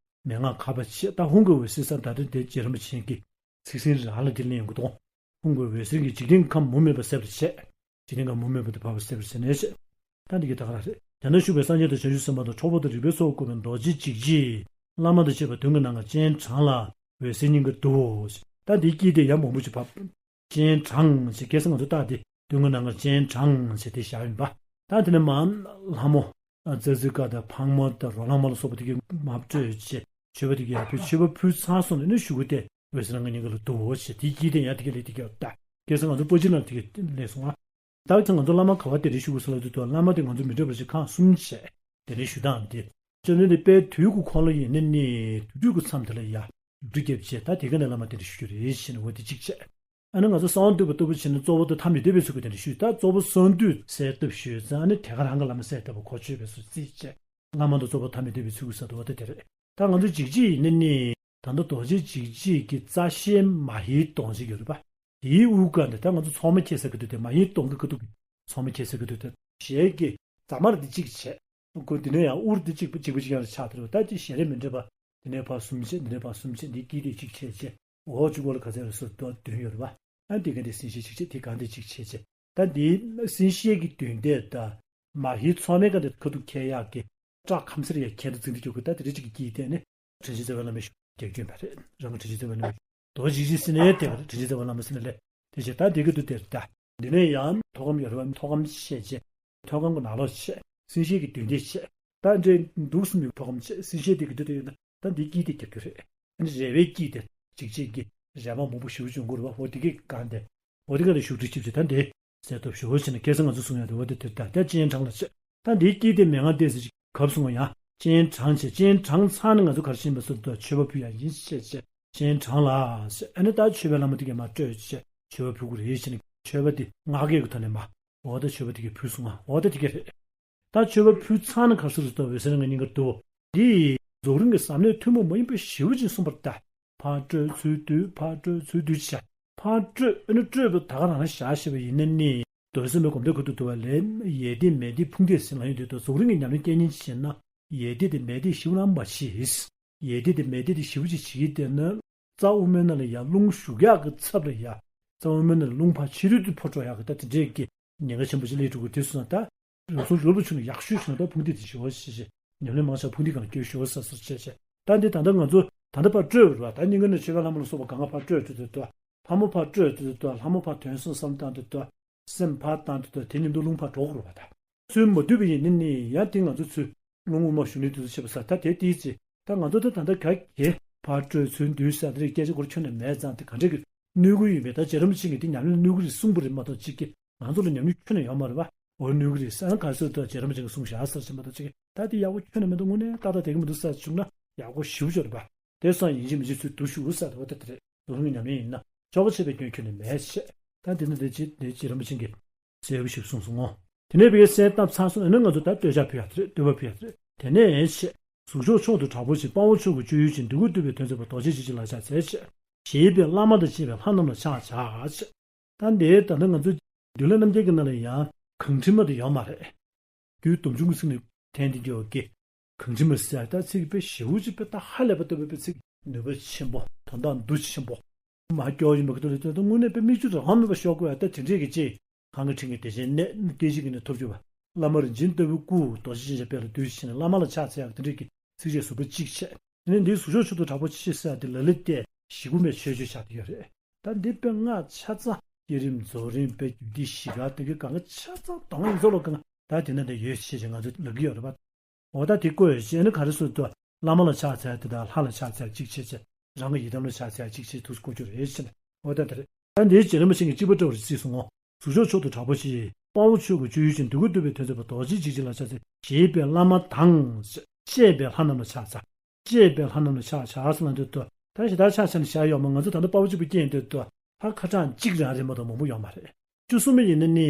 མན་ངག་ག་པ་བྱས། ད་ཧཱུྃ་གི་འོད་ཟེར་ཟེར་ད་དེ་དེ་རྗེ་རིན་པོ་ཆེ་གིས་ཚིག་ཟིན་རང་ལ་དེ་ལེན་ཡོང་གི་འདུག་ཧཱུྃ་གི་འོད་ཟེར་གྱིས་འཇིག་རྟེན་ཁམས་མུ་མེད་པ་ཟད་པར་བྱས། འཇིག་རྟེན་ཁམས་མུ་མེད་པ་དེ་བབས་པ་ཟད་པར་བྱས་ནས་བྱས། ད་འདི་གི་ད་ག་རང་རེད། དེ་ན་བཞུགས་པའི་སངས་རྒྱས་དང་བྱང་ཆུབ་སེམས་དཔའ་དང་གྲོགས་པོ་དང་རིག་པའི་ཚོགས་བསྐོར་བའི་རྡོ་རྗེ་འཇིགས་བྱེད་བླ་མ་དང་བཅས་པ་མདུན་གྱི་ནམ་མཁར་སྤྱན་དྲངས་ལ་འོད་ཟེར་སྙིང་གར་བསྡུའོ། ད་འདིའི་དཀྱིལ་དེ་ཡང་མང་པོ་ཞིག་བབས། སྤྱན་དྲངས་ཞེས་ཁ་སང་ང་ཚོ་རྟགས་དེ་མདུན་གྱི་ནམ་མཁར་སྤྱན་དྲངས་ཞེས་དེ་བཞག་ཡིན་པ། ད་དེ་ནས་མར་ལྷ་མོ། ཙཱ་ཙི་ཀ་དང་ཕག་མོ་དང་རོ་ལངས་མ་ལ་སོགས་པ་དེ་གའི་མར་སྤྲོས་བྱས་མཆོད་པ་དེ་གའི་ཡར་ཕུལ། མཆོད་པ་ཕུལ་ཚར་སོང་ནས་ནི་གཞུག་གུ་དེ་འོད་ཟེར་རང་གི་སྙིང་ག་ལ་བསྡུའོ་ཞེས་དེའི་དཀྱིལ་དེ་ཡང་དེ་གའི་ལས་དེ་གའི་ད་ཁ་སང་ང་ཚོ་པོ་ཅི་ལ་དེ་གའི་ལས་སོང་ང་། ད་ཁ་སང་ང་ཚོ་བླ་མ་ག་བ་དེ་རེ་ཞུ་དགོས་ཟེར་ལབ་དུས་ད་བླ་མ་དེ་ང་ཚོ་མི་འདྲ་བ་ཞིག་ཁག་གསུམ་བྱས་དེ་རེ་ཞུ་སྟངས་དེ། བཅོམ་ལྡན་འདས་དཔལ་དུས་ཀྱི་འཁོར་ལོ་ཡི་ནི་ནི་དུས་དྲུག་གི་མཚམས་དེ་ལ་ཡ་སྒྲུབ་རྒྱབ་བྱས། ད་དེ་ག་ནས་བླ་མ་དེ་འདྲ་ཞུ་རྒྱུ་རེད་ཞེས་ནས་འོ་དེ་གཅིག་བྱས། ཨ་ནི་ང་ཚོ་གསང་བ་འདུས་པ་ལྟ་བུ་བྱས་ནས་གཙོ་བོ་དང་ཐ་མི་དད་པའི་ཚུལ་གྱིས་དེ་འདྲ་ཞུས། ད་གཙོ་བོ་གསང་འདུས་གསལ་བཏབ་ཞུས་ཙང་ཨ་ནི་དེ་ག་རང་གི་བླ་མ་གསལ་བཏབ་པ་གོ་ཆོད་པའི་ཚུལ་རྩིས་བྱས། བླ་མ་དང་གཙོ་བོ་ཐ་མི་དད་པའི་ཚུལ་གྱིས་ཟེར་དུས་འོ་དེ་དེ་རེད། ད་ང་ཚོ་འཇིགས་བྱེད་ཡི་ནི་ནི་ད་ལྟ་རྡོ་རྗེ་འཇིགས་བྱེད་ཀྱི་རྩ་ཤེ་མ་ཧེའི་དོང་ཅིག་ཡོད་རེད་པ། དེའི་དབུ་སྐ་འདི་ད་ང་ཚོ་ཚོགས་མ་ཁྱེར་ས་གི་དུས་དེ་མ་ཧེའི་དོང་གི་ཁ་ཐུག་གི་ཚོགས་མ་ཁྱེར་ས་གི་དུས་དེ་ཞལ་གྱི་རྫ་མར་འདི་གཅིག་བྱས། ཁོ་འདི་ནས་ཡང་དབུར་འདི་གཅིག་པ་གཅིག་པ་གཅིག་ཡང་ཆགས་དེ་རེད་པ། ད་ཅི་ཞལ་རས་མི་འདྲ་བ། འདི་ནས་ཕར་གསུམ་བྱས། འདི་ནས་ཕར་གསུམ་བྱས། འདི་དཀྱིལ་དེ་གཅིག་བྱས་བྱས། འོག་གཅིག་པོ་ལ་ག་ཚད་རེ་སོ་བདུན་ཡོད་རེད་པ། ཨ་འདི་ག་འདི་སྲིན་ཤེལ་གཅིག་བྱས། དེ་ག་འདི་གཅིག་བྱས་བྱས། ད་འདི་སྲིན་ཤེལ་གྱི་མདུན་བསྡེབས་དང་མ་ཧེའི་ཚོགས་མའི་སྐབས་དེ་ཁ་ཐུག་ཁྱེར་ཡག་གི་བཀྲག་ཁམས་སེར་ཡ་ཁྱེར་དུ་འཛིན་དུ་འཇུག་གི། ད་དེ་རིགས་གཅིག་གི་དཀྱིལ་དེ་ནི་དྲིན་ཅན་རྩ་བའི་བླ་མའི་ཞབས་རྒྱ་ཁྱོན་པ་རེད། རང་གི་དྲིན་ཅན་རྩ་བའི་བླ་མའི་རྡོ་རྗེ་འཇིགས་བྱེད་ཟེར་ནས་དེ་ག་རེད། དྲིན་ཅན་རྩ་བའི་བླ་མ་ཟེར་ནས་ལས་དེ་བྱས། ད་འདི་གི་དུ་དེར་ད་འདི་ནས་ཡང་ཐོག་ཁམ་ཡོད་རེད་པ། ཐོག་ཁམ་བཤད་བྱས་ཐོག་ཁམ་གྱི་ནང་ལོགས་བཤད། སྲིན་ཤེལ་གྱི་མདུན་བསྡེབས་བཤད། ད་འདྲེ་འདུག་སེ་མི་ཐོག་ཁམ་བཤད། སྲིན་ཤེལ་དེ་གི་དུ་དེ་ཡོད་ན་ད་འདི་དཀྱིལ་དེ་རྒྱབ་རྒྱུ་རེད། ཨ་ནི་རལ་པའི་དཀྱིལ་དེ་འཇིགས་བྱེད་ཀྱི་རལ་པ་མང་པོ་ཞེ་པོ་ཅིག་ཡོང་གི་རེད་པ། འོ་དེ་གི་སྒང་དེ་ འོ་དེ་ག་ལ་ཤུགས་སྒྲིལ་ཆིབ་ཆེ་ད་འདི་གསལ་ཐོབ་ཞུ་བ་བྱས་ན་ཁ་སང་ང་ཚོ་གསུང་ཡ་དེ་འོ་དེ་དེ་ད་ད་སྤྱན་དྲངས་ལ་བྱེད་ད་འདིའི་དཀྱིལ་དེ་མན་ངག་བལྟས་ཟེར་ཅིག་གབ་སོང་བ་ཡང་སྤྱན་དྲངས་བྱས་སྤྱན་དྲངས་ཚར་ནས་ང་ཚོ་ག་རེ་ཤེས་པ་སོར་དུ་མཆོད་པ་ཕུལ་ཡ་ཡིན་ཞེས་བྱས་སྤྱན་དྲངས་ལ་ཟེར་ཨ་ནི་ད་མཆོད་པའི་ལྷ་མོ་དེ་གས་མར་སྤྲོས་བྱས་མཆོད་པ་ཕུལ་དགོས་རེད་བྱས་ནས་མཆོད་པ་དེ་སྔགས་སྐད་ཀྱི་ཐོག་ནས་མར་འོ་ད་མཆོད་པ་དེ་གས་ཕུལ་སོང་ང་འོ་ད་དེ་གས་རེད། ད་མཆོད་པ་ཕུལ་ཚར་ན་ག་སོར་དུ་འོད་ཟེར་ལྔ་སྙིང་གར་བསྡུ་འོ། འདི་རྫོགས་རིམ་གྱི་ཟབ་གནད་ཐུན་མོང་མ་ཡིན་པ་ཞེ་པོ་ཅིག་གསུངས་པར་ལྟ། ཕར་སྤྲོས་ཚུར་བསྡུས་ཕར་སྤྲོས་ཚུར་བསྡུས་བྱ། ཕར་སྤྲོས་ཨ་ནི་སྤྲོས་པ་ད་ག་རང་ལ་བཞག་ཤེས་པ་ཡིན་ན་ནི། མདོ་སེམས་དཔའི་སྒོམ་བཟླས་ཁ་ཐུག་ཏུ་བ་ལས་ཡས་སྡེ་མས་སྡེ་ཕུང་སྡེ་ཟེར་ལ་ཡོད་དུས་ད་རྫོགས་རིམ་གྱི་ཉམས་ལེན་སྐད་ཉན་བྱེད་ན་ཡས་སྡེ་དེ་མས་སྡེ་ཞིབ་ལ་མ་བྱེད། ཡས་སྡེ་དེ་མས་སྡེ་དེ་ཞིབ་ཅིག་བྱེད་ཀྱི་བསྡད་ན། རྩ་དབུ་མའི་ནང་ལ་ཡར་རླུང་ཞུགས་ཡག་གི་ཚབ་ལ་ཡར་རྩ་དབུ་མའི་ནང་ལ་རླུང་ཕར་ཕྱི་རོལ་དུ་འཕོ་འགྲོ་ཡག་གི་ད་དེ་འདྲས་ཀྱི་ཉེན་ཁ་ཆེན་པོ་ཅིག་སླེབས་འགྲོ་གི་དུས་སུ་ན་ད། རང་སྲོག་ཡུལ་ལ་བྱུང་ན་ཡག་ཤོས་བྱུང་ན་ད་ཕུང་འདི་དེ་ཞི་བ་ཞི་ཞི་ཉམས་ལེན་མང་ཆེ་བ་ཕུང་འདི་གང་སྐྱོ་ཞི་བ་ས་སོར་བྱས་བྱས་ད་འདི་ད་ལྟ་ང་ཚོ་ད་ལྟ་ཕར་སྤྲོས་པ་རེད་བ། ད་སྙིང་ག་ནས་མཆོད་པའི་ལྷ་མོ་ལ་སོགས་པ་གང་ག་ཕར་སྤྲོས་ཏེ་དུ་ལྷ་མོ་ཕར་སྤྲོས་ཏེ་དུ་ལྷ་མོ་ཕར་དོན་གསུམ་བསམ་བཏང་ཏེ་དུ་སེམས་ཕར་བཏང་ཏེ་དུ་དེ་ཉིད་དུ་རླུང་ཕར་འགྲོ་དགོས་རེད་བ། ད་ཚུལ་མ་བསྡུས་པ་ཡིན་ནི་ནི་ཡང་དེ་ང་ཚོ་ཚུལ་རླུང་དབུ་མ་ཞུ་ནི་དུས་སུ་བྱེད་པ་ས་ད་དེ་དེའི་ཚེ་ད་ང་ཚོ་ད་ད་ལྟ་ག་གེ་ཕར་སྤྲོས་ཚུར་བསྡུས་ས་དེ་རིགས་སྐད་ཆ་སྐོར་ཁྱོན་ནས་མེད་ཙང་དེ་ག་འདྲ་གི་གནོད་ཀྱི་ཡོད་མེད་ད་རྗེ་རིན་པོ་ཆེ་གིས་དེ་ཉམས་ལེན་གནོད་ཀྱི་རེད་གསུངས་པ་རེད་མ་གཏོགས་གཅིག་གིས་ང་ཚོ་ལ་ཉམས་ལེན་ཁྱོན་ནས་ཡོད་མ་རེད་བ། འོ་གནོད་ཀྱི་རེད་ཟེར་ན་ག་ཚོད་ད་རྗེ་རིན་པོ་ཆེ་གིས་གསུངས་བཞག་ཟེར་བཞིན་པ་ད་གཅིག་གིས་ད་དེ་ཡག་པོ་ཁྱོན་ནས་མེད་འདུག་དངོས་གནས་ཏག་ཏག་བསྡད་ཀྱི་མི་འདུག་ཟེར་བྱུང་ན་ཡག་པོ་ཞེ་པོ་ཅིག་རེད་བ། དེ་སོང་ཡིན་གཅིག་མིན་གཅིག་ཚུར་བསྡུ་ཞུ་ཟེར་བ་ད་དེ་རེད། རྫོགས་རིམ་གྱི་ཉམས་ལེན་ཡིན་ན་ཆོ་ག་བྱེད་པའི་སྐྱོན་ཁྱོན་ནས་མེད་ཅེས་ད་དེ་ནི་དེ་ཅི་དེ་རྗེ་རིན་པོ་ཆེ་གིས་གསལ་པོ་ཞིག་གསུངས་སོང་ངོ་། དེ་ནས་བའི་གསལ་བཏབ་ཚར་སོང་ན་ང་ཚོ་ད་བསྟོད་ཕྱག་ཕུལ་ཡག་དེ་རེད། བསྟོད་པ་ཕུལ་ཡག་དེ་རེད། དེ་ནས་ཆེ། གཟུགས་མཆོག་མཆོག་ཏུ་དྲག་པོ་ཆེ། དཔའ་བོ་མཆོག་གི་སྤྱོད་ཡུལ་ཅན། འདོད་དགུ་འདུལ་བའི་དོན་མཛད་པ། རྡོ་རྗེ་འཇིགས་བྱེད་ལ་ཕྱག་འཚལ་ཆེ། ཞེས་པའི་བླ་མ་དང་བཅས་པའི་ལྷ་རྣམས་ལ་ཕྱག་བྱ་ཆེ། ད་འདིའི་ད་ལྟ་ང་ཚོ་འདུལ་བ་རྣམ་རྒྱལ་གྱི་ནང་ལ་ཡང་གང་ཁྲི་མ་དེ་ཡོད་མ་རེད། རྒྱུད་སྡོམ་ཆུང་གི་ཚིག་ནི་འཐེན་ཏེ་འགྱོ་གི་གང་ཁྲི་མ་ཟེར་ད་ཚིག་དཔེ་ཞེ་པོ་ཅིག་དཔེ་ད་ཧ་ལས་པ་ལྟ་བུའི་དཔེ་ཚིག་ནུས་པ་ཆེན་པོ་དོན་དག་འདུ་ཆེན་པོ་མ་སྐྱོ་ཡིན་པ་གི་ཐོག་ལ་ད་དངོས་གནས་དཔེ་མིག་ཆུ་རང་མེད་པ་ཤོར་དགོས་ཡ་ད་དེ་འདྲས་ཀྱི་ཅིག་གང་གི་ཕྲིན་གྱིས་བདེ་ཆེན་གནས་སྐད་ཅིག་གིས་ནི་ཐོབ་གྱུར་པ། བླ་མ་རིན་ཆེན་ལྟ་བུའི་སྐུ་རྡོ་རྗེ་ཅན་ཞབས་པད་ལ་འདུད་ཕྱིན་ནས་བླ་མ་ལ་ཕྱག་འཚལ་ཡག་དེ་འདྲས་ཀྱི་ཚིགས་བཅད་ཟུར་པ་གཅིག་བྱས། དེ་ནས་འདིའི་གཟུགས་མཆོག་མཆོག་ཏུ་དྲག་པོ་ཆེ་ཟེར་ཡག་དེ་ལ་ལས་ཏེ་ཞེ་དགུ་མའི་མཆོད་བརྗོད་བྱ་དེ་ཡོད་རེད། ད་འདི་དཔེ་སྔགས་ཆ་ཚང་བསྐྱེད་རིམ་རྫོགས་རིམ་དཔེ་རྒྱུད་སྡེ་བཞི་ག་དེ་གའི་གང་ག་ཆ་ཚང་དོན་ཡིན་ཚོགས་ལོ་གང་ད་དེ་ན་འདི་ཡོད་ཞེས་ང་ཚོས་ལབ་ཀྱི་ཡོད་རེད་པ། འོ་ད་དེ་བཀོད་ཡོད་ཅེ་ནི་ག་རེ་ཟེར་དུས་བླ་མ་ལ་ཕྱག་འཚལ་དེ་དང་ལྷ་ལ་ཕྱག་འཚལ་གཅིག་བྱས་བྱས་རང་གི་ཡི་དམ་ལ་ཕྱག་འཚལ་གཅིག་བྱས་དུས་སུ་བཀོད་རྒྱུ་རེད་ཟེར་ནས་འོ་ད་དེ་རེད། ད་འདིའི་རྗེ་རིན་པོ་ཆེ་གིས་གཅིག་པ་འདྲ་བ་རེད་བརྩིས་སོང་ངོ་། གཟུགས་མཆོག་མཆོག་ཏུ་དྲག་པོ་ཆེ། དཔའ་བོ་མཆོག་གི་སྤྱོད་ཡུལ་ཅན། འདོད་དགུ་འདུལ་བའི་དོན་མཛད་པ། རྡོ་རྗེ་འཇིགས་བྱེད་ལ་ཕྱག་འཚལ། ཞེས་པའི་བླ་མ་དང་། བཅས་པའི་ལྷ་རྣམས་ལ་ཕྱག་འཚལ། བཅས་པའི་ལྷ་རྣམས་ལ་ཕྱག་འཚལ་ཟེར་ལབ་དུས་ད་ཞེ་དྲག་ཕྱག་འཚལ་ནས་བཞག་ཡོད་མ་ང་ཚོ་ད་ལྟ་དཔའ་བོ་གཅིག་པུ་སྐྱེས་ཡོང་དུས་ད་ཁ་གྲངས་གཅིག་རང་རེད་མ་གཏོགས་མང་པོ་ཡོད་མ་རེད། བཅུ་གསུམ་པ་ཡིན་ན་ནི།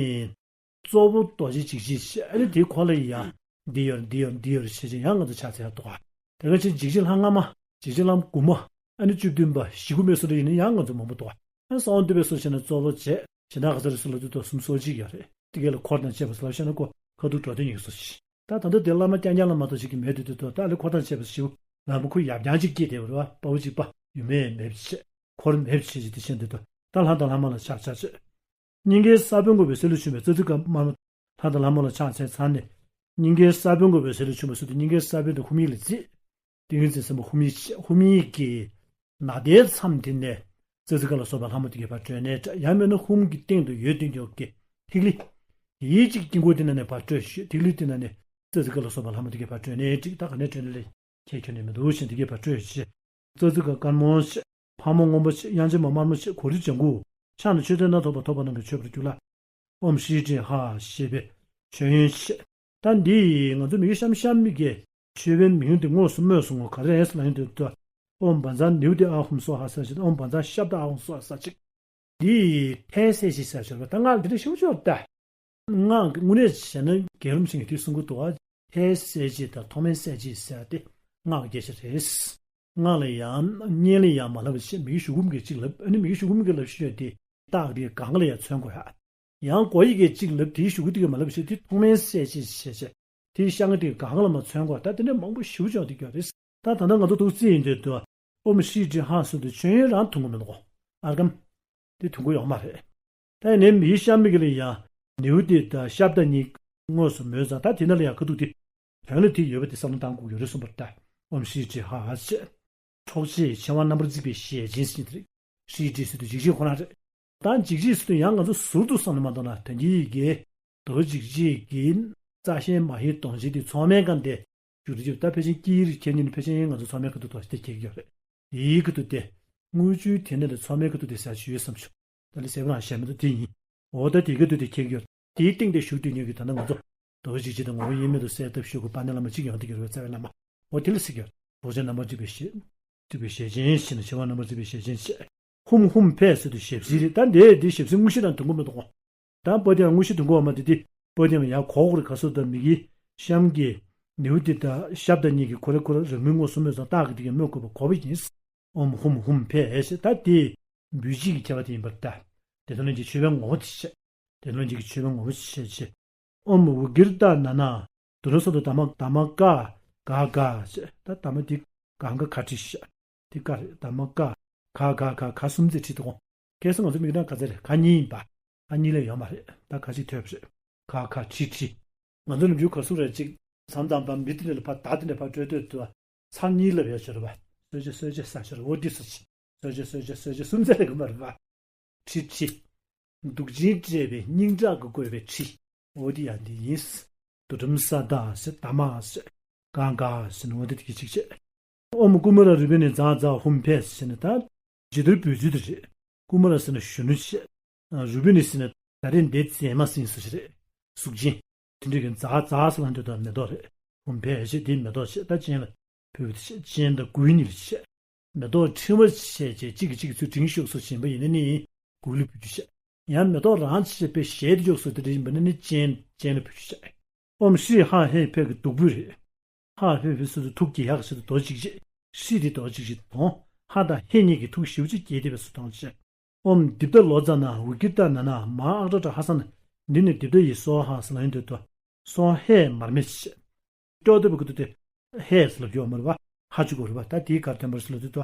གཙོ་བོ་རྡོ་རྗེ་འཇིགས་བྱེད་ཨ་ནི་དེའི་འཁོར་ལ་ཡང་འདི་ཡོད་འདི་ཡོད་འདི་ཡོད་ཞེས་བྱས་ཡང་ང་ཚོ་ཕྱག་འཚལ་འདུག་ག་དེ་ག་ཕྱིར་འཇིགས་བྱེད་ལྷ་སྔ་མ་འཇིགས་བྱེད་ལྷ་དགུ་མ་ཨ་ནི་བཅུ་བདུན་པ་ཞེ་དགུ་མའི་སོ་འདྲ་ཡིན་ན་ཡང་ང་ཚོ་མང་པོ་འདུག་ག་ཨ་ནི་གསང་བ་འདུས་པའི་སོ་བྱས་ན་གཙོ་བོ་བྱས་གཞན་དག་ག་ཚོད་རེད་ཟེར་ལབ་དུས་ད་གསུམ་སོ་གཅིག་ཡོད་རེད། དེ་ག་ལ་འཁོར་དང་བཅས་པ་ཟེར་ལབ་བཤད་ན་ཁོ་ཁ་ཐུག་འགྲོ་དོན་ཡིན་སོ་ཞིག་ད་ད་ལྟ་དེ་བླ་མ་རྐྱང་རྐྱང་ལ་མ་གཏོགས་ཅིག་གི་མེད་དུས་དུས་ད་ལས་འཁོར་དང་བཅས་པ་ཞེ་པོ་ལམ་པ་ཁོ་ཡབ་རྐྱང་ཅིག་སྐྱེས་བསྡད་པ་རེད་བ། དཔའ་བོ་གཅིག་པ་ཡུལ་མེད་མེད་བྱས་འཁོར་མེད་བྱས་ཅིག་དེ་བཤད་འདུག་ད་ལྷ་དང་ལྷ་མ་ལ་ཕྱག་འཚལ་བྱས། སྙིང་གའི་ས་བོན་འགོ་བའི་སྲོད་ལ་བྱུང་བའི་ཙི་ཙི་ཀ་དམར་མོ། ལྷ་དང་ལྷ་མོ་ལ་ཕྱག་འཚལ་ཚར་ནས། སྙིང་གའི་ས་བོན་འགོ་བའི་སྲོད་ལ་བྱུང་བའི་སྲོད་དུ་སྙིང་གའི་ས་བོན་དུ་ཧཱུྃ་ཡིག་ལ་བརྩིས། ཏིང་ངེ་འཛིན་སེམས་དཔའ་ཧཱུྃ་ཡིག་ཧཱུྃ་ཡིག་གི་ནཱ་དའི་མཚམས་དེ་ནས་ཙི་ཙི་ཀ་ལ་སོགས་པ་ལྷ་མོ་དེ་གས་ཕར་སྤྲོས་ནས་བཀྲ། ཡང་མིན་ན་ཧཱུྃ་གི་སྟེང་དུ་འོད་ལྡན་མཆོག་གི་ཐིག་ལེ། ཡིད་ཀྱི་དཀྱིལ་འཁོར་དེ་ནང་ནས་ཕར་སྤྲོས་ཤིག་ཐིག་ལེ་དེ་ནང་ནས་ཙི་ཙི་ཀ་ལ་སོགས་པ་ལྷ་མོ་དེ་གས་ཕར་སྤྲོས་ནས་བཀྲ། ད་ག་ནས་སྤྲོས་ནས་ལས། ཁྱད་ཁྱོན་ནས་མི་འདུག་ཅེས་འདི་གས་ཕར་སྤྲོད་ཅེས། ཙི་ཙི་ཀ་དཀར་མོ་ཅེས། ཕག་མོ་སྔོན་པོ་ཅེས། དབྱངས་ཅན་མ་དམར་མོ་ཅེས། གོ་རི་ལྗང་གུ། ཕྱག་ན་མཆོད་རྟེན་སྣ་ཚོགས་པ་ཐོགས་པ་རྣམས་ཀྱིས་མཆོད་པར་གྱུར་ལ། ཨོཾ་ཧྲཱིཿ་ཧྲཱིཿ་ཧ་ཞེས་པའི་མཆོད་ཡོན་ཅེས། ད་འདི་ང་ཚོ་མི་གཤམ་གཤམ་མི་གས་མཆོད་པའི་མིང་དེ་དངོས་སུ་སྨོས་སོང་ངོ་། ག་རེ་ལབ་ཡིན་དུས་ད། ཨོཾ་བཛྲ་ནཻ་ཝི་དྱ་ཨཱཿཧཱུྃ་སྭཱ་ཧཱ་ཟེར་ཅིག་ཨོཾ་བཛྲ་ཤབྡ་ཨཱཿཧཱུྃ་སྭཱ་ཧཱ་ཟེར་ཅིག་འདི་ཐལ་སེལ་བྱེད་ཟེར་ཞོར་བ་ད་སྔགས་འདི་འདྲ་ཞེ་པོ་ཅིག་ཡོད་རེད་ད། སྔགས་ཀྱི་དངོས་གནས་བྱས་ན་རྒྱལ་བ་རིན་པོ་ཆེ་གིས་དེ་གསུང་གི་འདུག་བ། ཐལ་སེལ་བྱེད་དང་ཐོག་མའི་སེལ་བྱེད་ཟེར་ཏེ་སྔགས་ཀྱི་སྐད་ཆ་རེད། སྔགས་ལ་ཡང་བསྙེན་ལ་ཡང་མ་ལབ་བྱས་མི་གཞུག་གུ་མ་གིས་གཅིག་ལབ། ཨ་ནི་མི་གཞུག་གུ་མ་གིས་ལབ་ཤེས་ཡོད་དེ་རྟགས་དེ་གང་ག་ལ་ཡང་མཚོན་དགོས་ཡ། ཡང་གོ་ཡི་གེ་གཅིག་ལབ་དེའི་གཞུག་གུ་དེ་གས་མ་ལབ་བྱས་དེ་ཐོག་མའི་སེལ་བྱེད་བྱས་བྱས་དེའི་ཤང་གི་དེ་གས་གང་ག་ལ་མ་མཚོན་དགོས་ད་དེ་འདྲ་མང་པོ་ཞེ་པོ་ཅིག་ཡོང་དེ་གས་རེད། ད་ད་ལྟ་ང་ཚོ་ཐུགས་རྩིས་ཡིན་དུས་དུ། ཨོཾ་ཧྲཱིཿ་ཧྲཱིཿ་ཧ་ཟེར་དུས་མཆོད་ཡོན་རང་ཐོན་གྱི་མི་འདུག་གོ། ཨརྒྷཾ། དེ་ཐོན་གྱི་ཡོད་མ་རེད། ད་ཡིན་ནའི་མིའི་ཤ་མིག་ལ་ཡང་ནེའུ་ཏི་དང་ཤབ་ད་གཉིས་དངོས་སུ་མོས་ཙང་ད་དེ་ན་ལ་ཡང་ཁ་ཐུག་དེ། དོན་ལ་དེ་ཡོད་པ་དེ་བསམ་བློ་བཏང་དགོས་ཀྱི་རེད་གསུངས་པར་ལྟ། ཨོཾ་ཧྲཱིཿ་ཧྲཱིཿ་ཧ་ཟེར། འཕྲོག་བྱེད་མཆེ་བ་རྣམ་པར་གཙིགས་པའི་ཞལ་ཅན་ཟེར་དེ་རེད། ཧྲཱིཿ་ཧྲཱིཿ་ཟེར་དུས་འཇིགས་བྱེད་ཁོ་ན་རེད། ད་འཇིགས་བྱེད་ཟེར་དུས་ཡང་ང་ཚོ་ཟུར་དུ་བསམ་ནས་མ་གཏོང་ན་དོན་གྱི་ཡི་གེ། རྡོ་རྗེ་འཇིགས་བྱེད་ཀྱི་རྩ་ཤེ་མ་ཧེ་གདོང་ཅན་དེ་ཚོགས་མའི་སྒང་དེ། ཞུ་རྒྱུ་ད་ཕལ་ཆེར་དཀྱིལ་ཁྱེད་ཉིད་ནི་ཕལ་ཆེར་ང་ཚོ་ཚོགས་མའི་ཁ་ཐུག་ཏུ་དེ་ཁྱེད་ཀྱི་ཡོད་རེད། དེའི་ཁ་ཐུག་དེ། དངུལ་ཆུའི་དེ་ནས་ལ་ཚོགས་མའི་ཁ་ཐུག་དེ་ཟེར་ཞུ་ཡོད་བསམ་བྱུང་། ད་ལི་སེ་བ་རང་ཞལ་མི་འདུག་དེ་ཡིན། འོ་ད་དེ་ག་དུས་དེ་ཁྱེད་ཀྱི་དེའི་སྟེང་དེ་བཞུགས་དུས་ཉོན་གྱི་ད་ལྟ་ང་ཚོ་རྡོ་རྗེ་འཆང་དང་ངོ་བོ་དབྱེར་མེད་དུ་གསལ་བཏབ་ཞུ་དགོས་པ་ནི་བླ་མ་གཅིག་ཡོང་དེ་གི་རེད་བ། རྩ་བའི་བླ་མ་འོ་དེ་ལ་ཟེར་གྱི་རྡོ་རྗེ་རྣམ་པར་འཇིག་པའི་ཞལ། འཇིག་པའི་ཞལ་ཅན་ཞེས་ནས་བྱེ་བ་རྣམ་པར་འཇིག་པའི་ཞལ་ཅན་ཞེས། ཧཱུྃ་ཧཱུྃ་ཕཊ་ཟེར་དུས་ཞབས་བསིལ་རེད། ད་འདི་འདི་ཞབས་བསིལ་དངོས་གཞི་དང་མཐུན་གོ་མི་འདུག་གོ། ད་པོ་ཏི་ཡང་དངོས་གཞི་མཐུན་གོ་བ་མ་དེ་དེ་པོ་ཏི་ཡང་ཡང་གོག་རེ་ག་སོ་དང་མི་གི་གཤམ་གྱི་ནེའུ་ཏི་དང་ཞབས་དང་གཉིས་ཀྱི་གོ་རེ་གོ་རེ་རང་མིང་ངོ་སོ་མོས་སང་རྟགས་ཀྱི་དེ་གའི་སྨོས་དགོས་པ་གོ་བ་ཡིན། ཨོཾ་ཧཱུྃ་ཧཱུྃ་ཕཊ་ཞེས་ད་དེ་འབུལ་བྱེད་ཀྱི་ཁྱད་པར་དེ་ཡིན་པར་ཐལ། དེ་ཚོ་ནི་ཀྱི་མཆོད་པའི་ངོ་བོ་དེ་བཤད། དེ་ཚོ་ནི་ཀྱི་མཆོད་པའི་ངོ་བོ་བཤད་བྱེད། ཨོཾ་ཨུ་གིརྟ་ན་ན། དུ་ར་སོ་དུ་ད་མ་ད་མ་ཀ་ག་ག་ཞེས་ད་ད་མ་དེ་ག་ག་ག་ཁྲི་ཞེས། དེ་ཀ་རེད། ད་མ་ཀ་ག་ག་ག་ག་གསུམ་ཚེ་ཁྲི་དེ་གོ། ཁ་སང་ང་ཚོ་མིག་ནང་ག་ཚད་རེད། ག་གཉིས་ཡིན་པ། ག་གཉིས་ལས་ཡོད་མ་རེད། ད་ག་ཅིག་ཐོས་པ་རེད། ག་ག་ཁྲི་ཁྲི། ང་ཚོ་ནམ་རྒྱུན་ག་སུ་རེད་ཅིག་མཚམས་དང་པ་མི་དེ་འདྲ་ལ་ཕར་ད་དེ་འདྲ་ཕར་སྤྲོད་སྡོད་དུ་ཚར་གཉིས་ལབ་ཡོད་ཤོད་རེད་པ། གསོལ་ཇ་གསོལ་ཇ་ས་ཤོད་རེད། འོ་དེ་སུ་ཆེ། གསོལ་ཇ་གསོལ་ཇ་གསོལ་ཇ་གསུམ་ཚེ་ལས་གོ་མ་རེད་པ། ཁྲི་ཁྲི། གདུག་ཅིང་བསྐྲད་པའི་སྙིང་ཁྲག་གིས་བསྐོས་པའི་ཁྲི། འོ་དེ་ཡང་འདི་ཡིན། དུ་ཏྲམ་ས་ད་ཟེར་ད་མ་ཟེར། གང་ག་ཟེར་ནོ་འོ་དེ་དེ་གི་ཅིག་བྱས། ཨོཾ་ཀུ་མ་ར་རུ་པི་ནི་ཛ་ཛ་ཧཱུྃ་ཕཊ་ཟེར་ནས་ད་ཇི་ལྟར་འབོད་ཚུལ་དེ་རེད། ཀུ་མ་ར་ཟེར་ན་གཞོན་ནུ་བྱས། རུ་པི་ནི་ཟེར་ན་ད་རེས་འདས་མཛད་མ་ཟིན་སུ་ཞིག་རེད། གཟུགས་ཅན། དེ་འདྲ་གི་ཛ་ཛ་ཟེར་ལ་འདོད་དང་མེ་ཏོག་རེད། ཧཱུྃ་ཕཊ་ཞེས་དེའི་མེ་ཏོག་བྱས་ད་སྤྱན་ལ་ཕུལ་བ་དེ་བྱས། སྤྱན་དང་མགུལ་གཉིས་ལ་བྱས། མེ་ཏོག་ཕྲེང་བ་བྱས་བྱས་གཅིག་གིས་གཅིག་གི་ཚུལ་འབྲིང་ཤོས་སུ་བྱིན་པ་ཡིན་ན་ནི་མགུལ་ལ་ཕུལ་རྒྱུ་བྱས། ཡང་མེ་ཏོག་རང་བྱས་པའི་ཞལ་དེ་ཕྱོགས་སུ་དེ་འདྲ་ཡིན་པ་ན་ནི་སྤྱན་སྤྱན་ལ་ཕུལ་རྒྱུ་བྱས། ཨོཾ་ཤྲཱི་ཧ་ཧེ་ཕཊ་ཀྱི་བདུག་སྤོས་རེད། ཧ་ཧེ་ཕཊ་སུ་དུ་ཐུགས་ཀྱི་ཡག་ཞེས་དུ་རྡོ་གཅིག་བྱས། ཤྲཱི་དེ་རྡོ་གཅིག་བྱས་དོང་། ཧ་དང་ཧེ་གཉིས་ཀྱི་ཐུགས་ཞེ་པོ་ཅིག་བསྐྱེད་དེ་བས་སུ་དོང་བྱས། ཨོཾ་དིབྟ་ལོ་ཙ་ན་ཨུ་ཀིརྟ་ན་ན་མ་ཨཀྲ་ཏྲ་ཧ་ས་ན། འདི་ནི་དིབྟ་ཡི་སྭཱ་ཧཱ་ཟེར་ལ་ཡིན་དུས་དོ། སྭཱ་ཧཱ་མར་མེ་བྱས། ཀྱོག་ཏུ་བུ་ཀུ་ཏུ་ཏེ། ཧེ་ཟེར་ལབ་ཀྱོག་མར་བ། ཧ་ཅུ་གོ་རུ་བ་ད་དེའི་གར་ཐེམ་པར་ཟེར་ལ་དུས་དོ།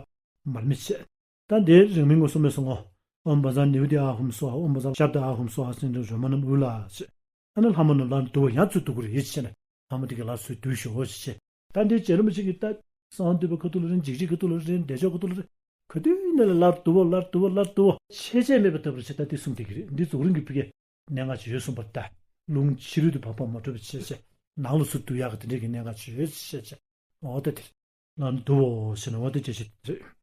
མར་མེ་བྱས། ད་འདིའི་རིང་མིན་ངོ་སོ་མེ་སོ་ངོ་། ཨོཾ་བཛྲ་ནེའུ་ཏི་ཨཱཿཧཱུྃ་སྭཱ་ཧཱ། ཨོཾ་བཛྲ་ཤབྡ་ཨཱཿཧཱུྃ་སྭཱ་ཧཱ་ཟེར་འདི་རོལ་མོ་རྣམས་དབུལ་ལ་བྱས། ཨ་ནི་ལྷ་མོ་རྣམས་ལ་འདུ་བ་ཡང་ཚུར་འདུ་དགོས་རེད་ཡིད་ཆེས་ནས་ལྷ་མོ་དེ་གི་ལ་ཚུར་འདུ་ཞོག་ཞེས་བྱས། ད་འདི་རྗེ་རིན་པོ་ཆེ་གིས་ད་གསང་བ་འདུས་པ་ཁ་ཐུག་ལ་རེད། འཇིགས་བྱེད་ཁ་ཐུག་ལ་རེད། བདེ་མཆོག་ཁ་ཐུག་ལ་རེད། ག་དུས་ནས་ལ་ལར་འདུ་བ་ལར་འདུ་བ་ལར་འདུ་བ་ཆད་ཆད་མེད་པར་བཏབ་པར་བྱེད། ད་འདི་གསུངས་བསྡད་ཀྱི་རེད། འདི་རྫོགས་རིམ་གྱི་ཕ་གིའི་གནད་འགག་ཅིག་ཡོད་གསུངས་པར་ལྟ། རླུང་ཕྱི་རོལ་དུ་བབས་པ་མ་གྲུབ་པ་བྱས་བྱས་ནང་ལ་ཚུར་འདུ་ཡག་གི་དེ་འདྲས་ཀྱི་གནད་འགག་ཅིག་ཡོད་ཅེས་བཤད་བྱས། འོ་ད་དེ་ལ་འདུ་བ་ཞེས་ནས་འོ་ད་ཅེས་བཤད་དེ་རེད།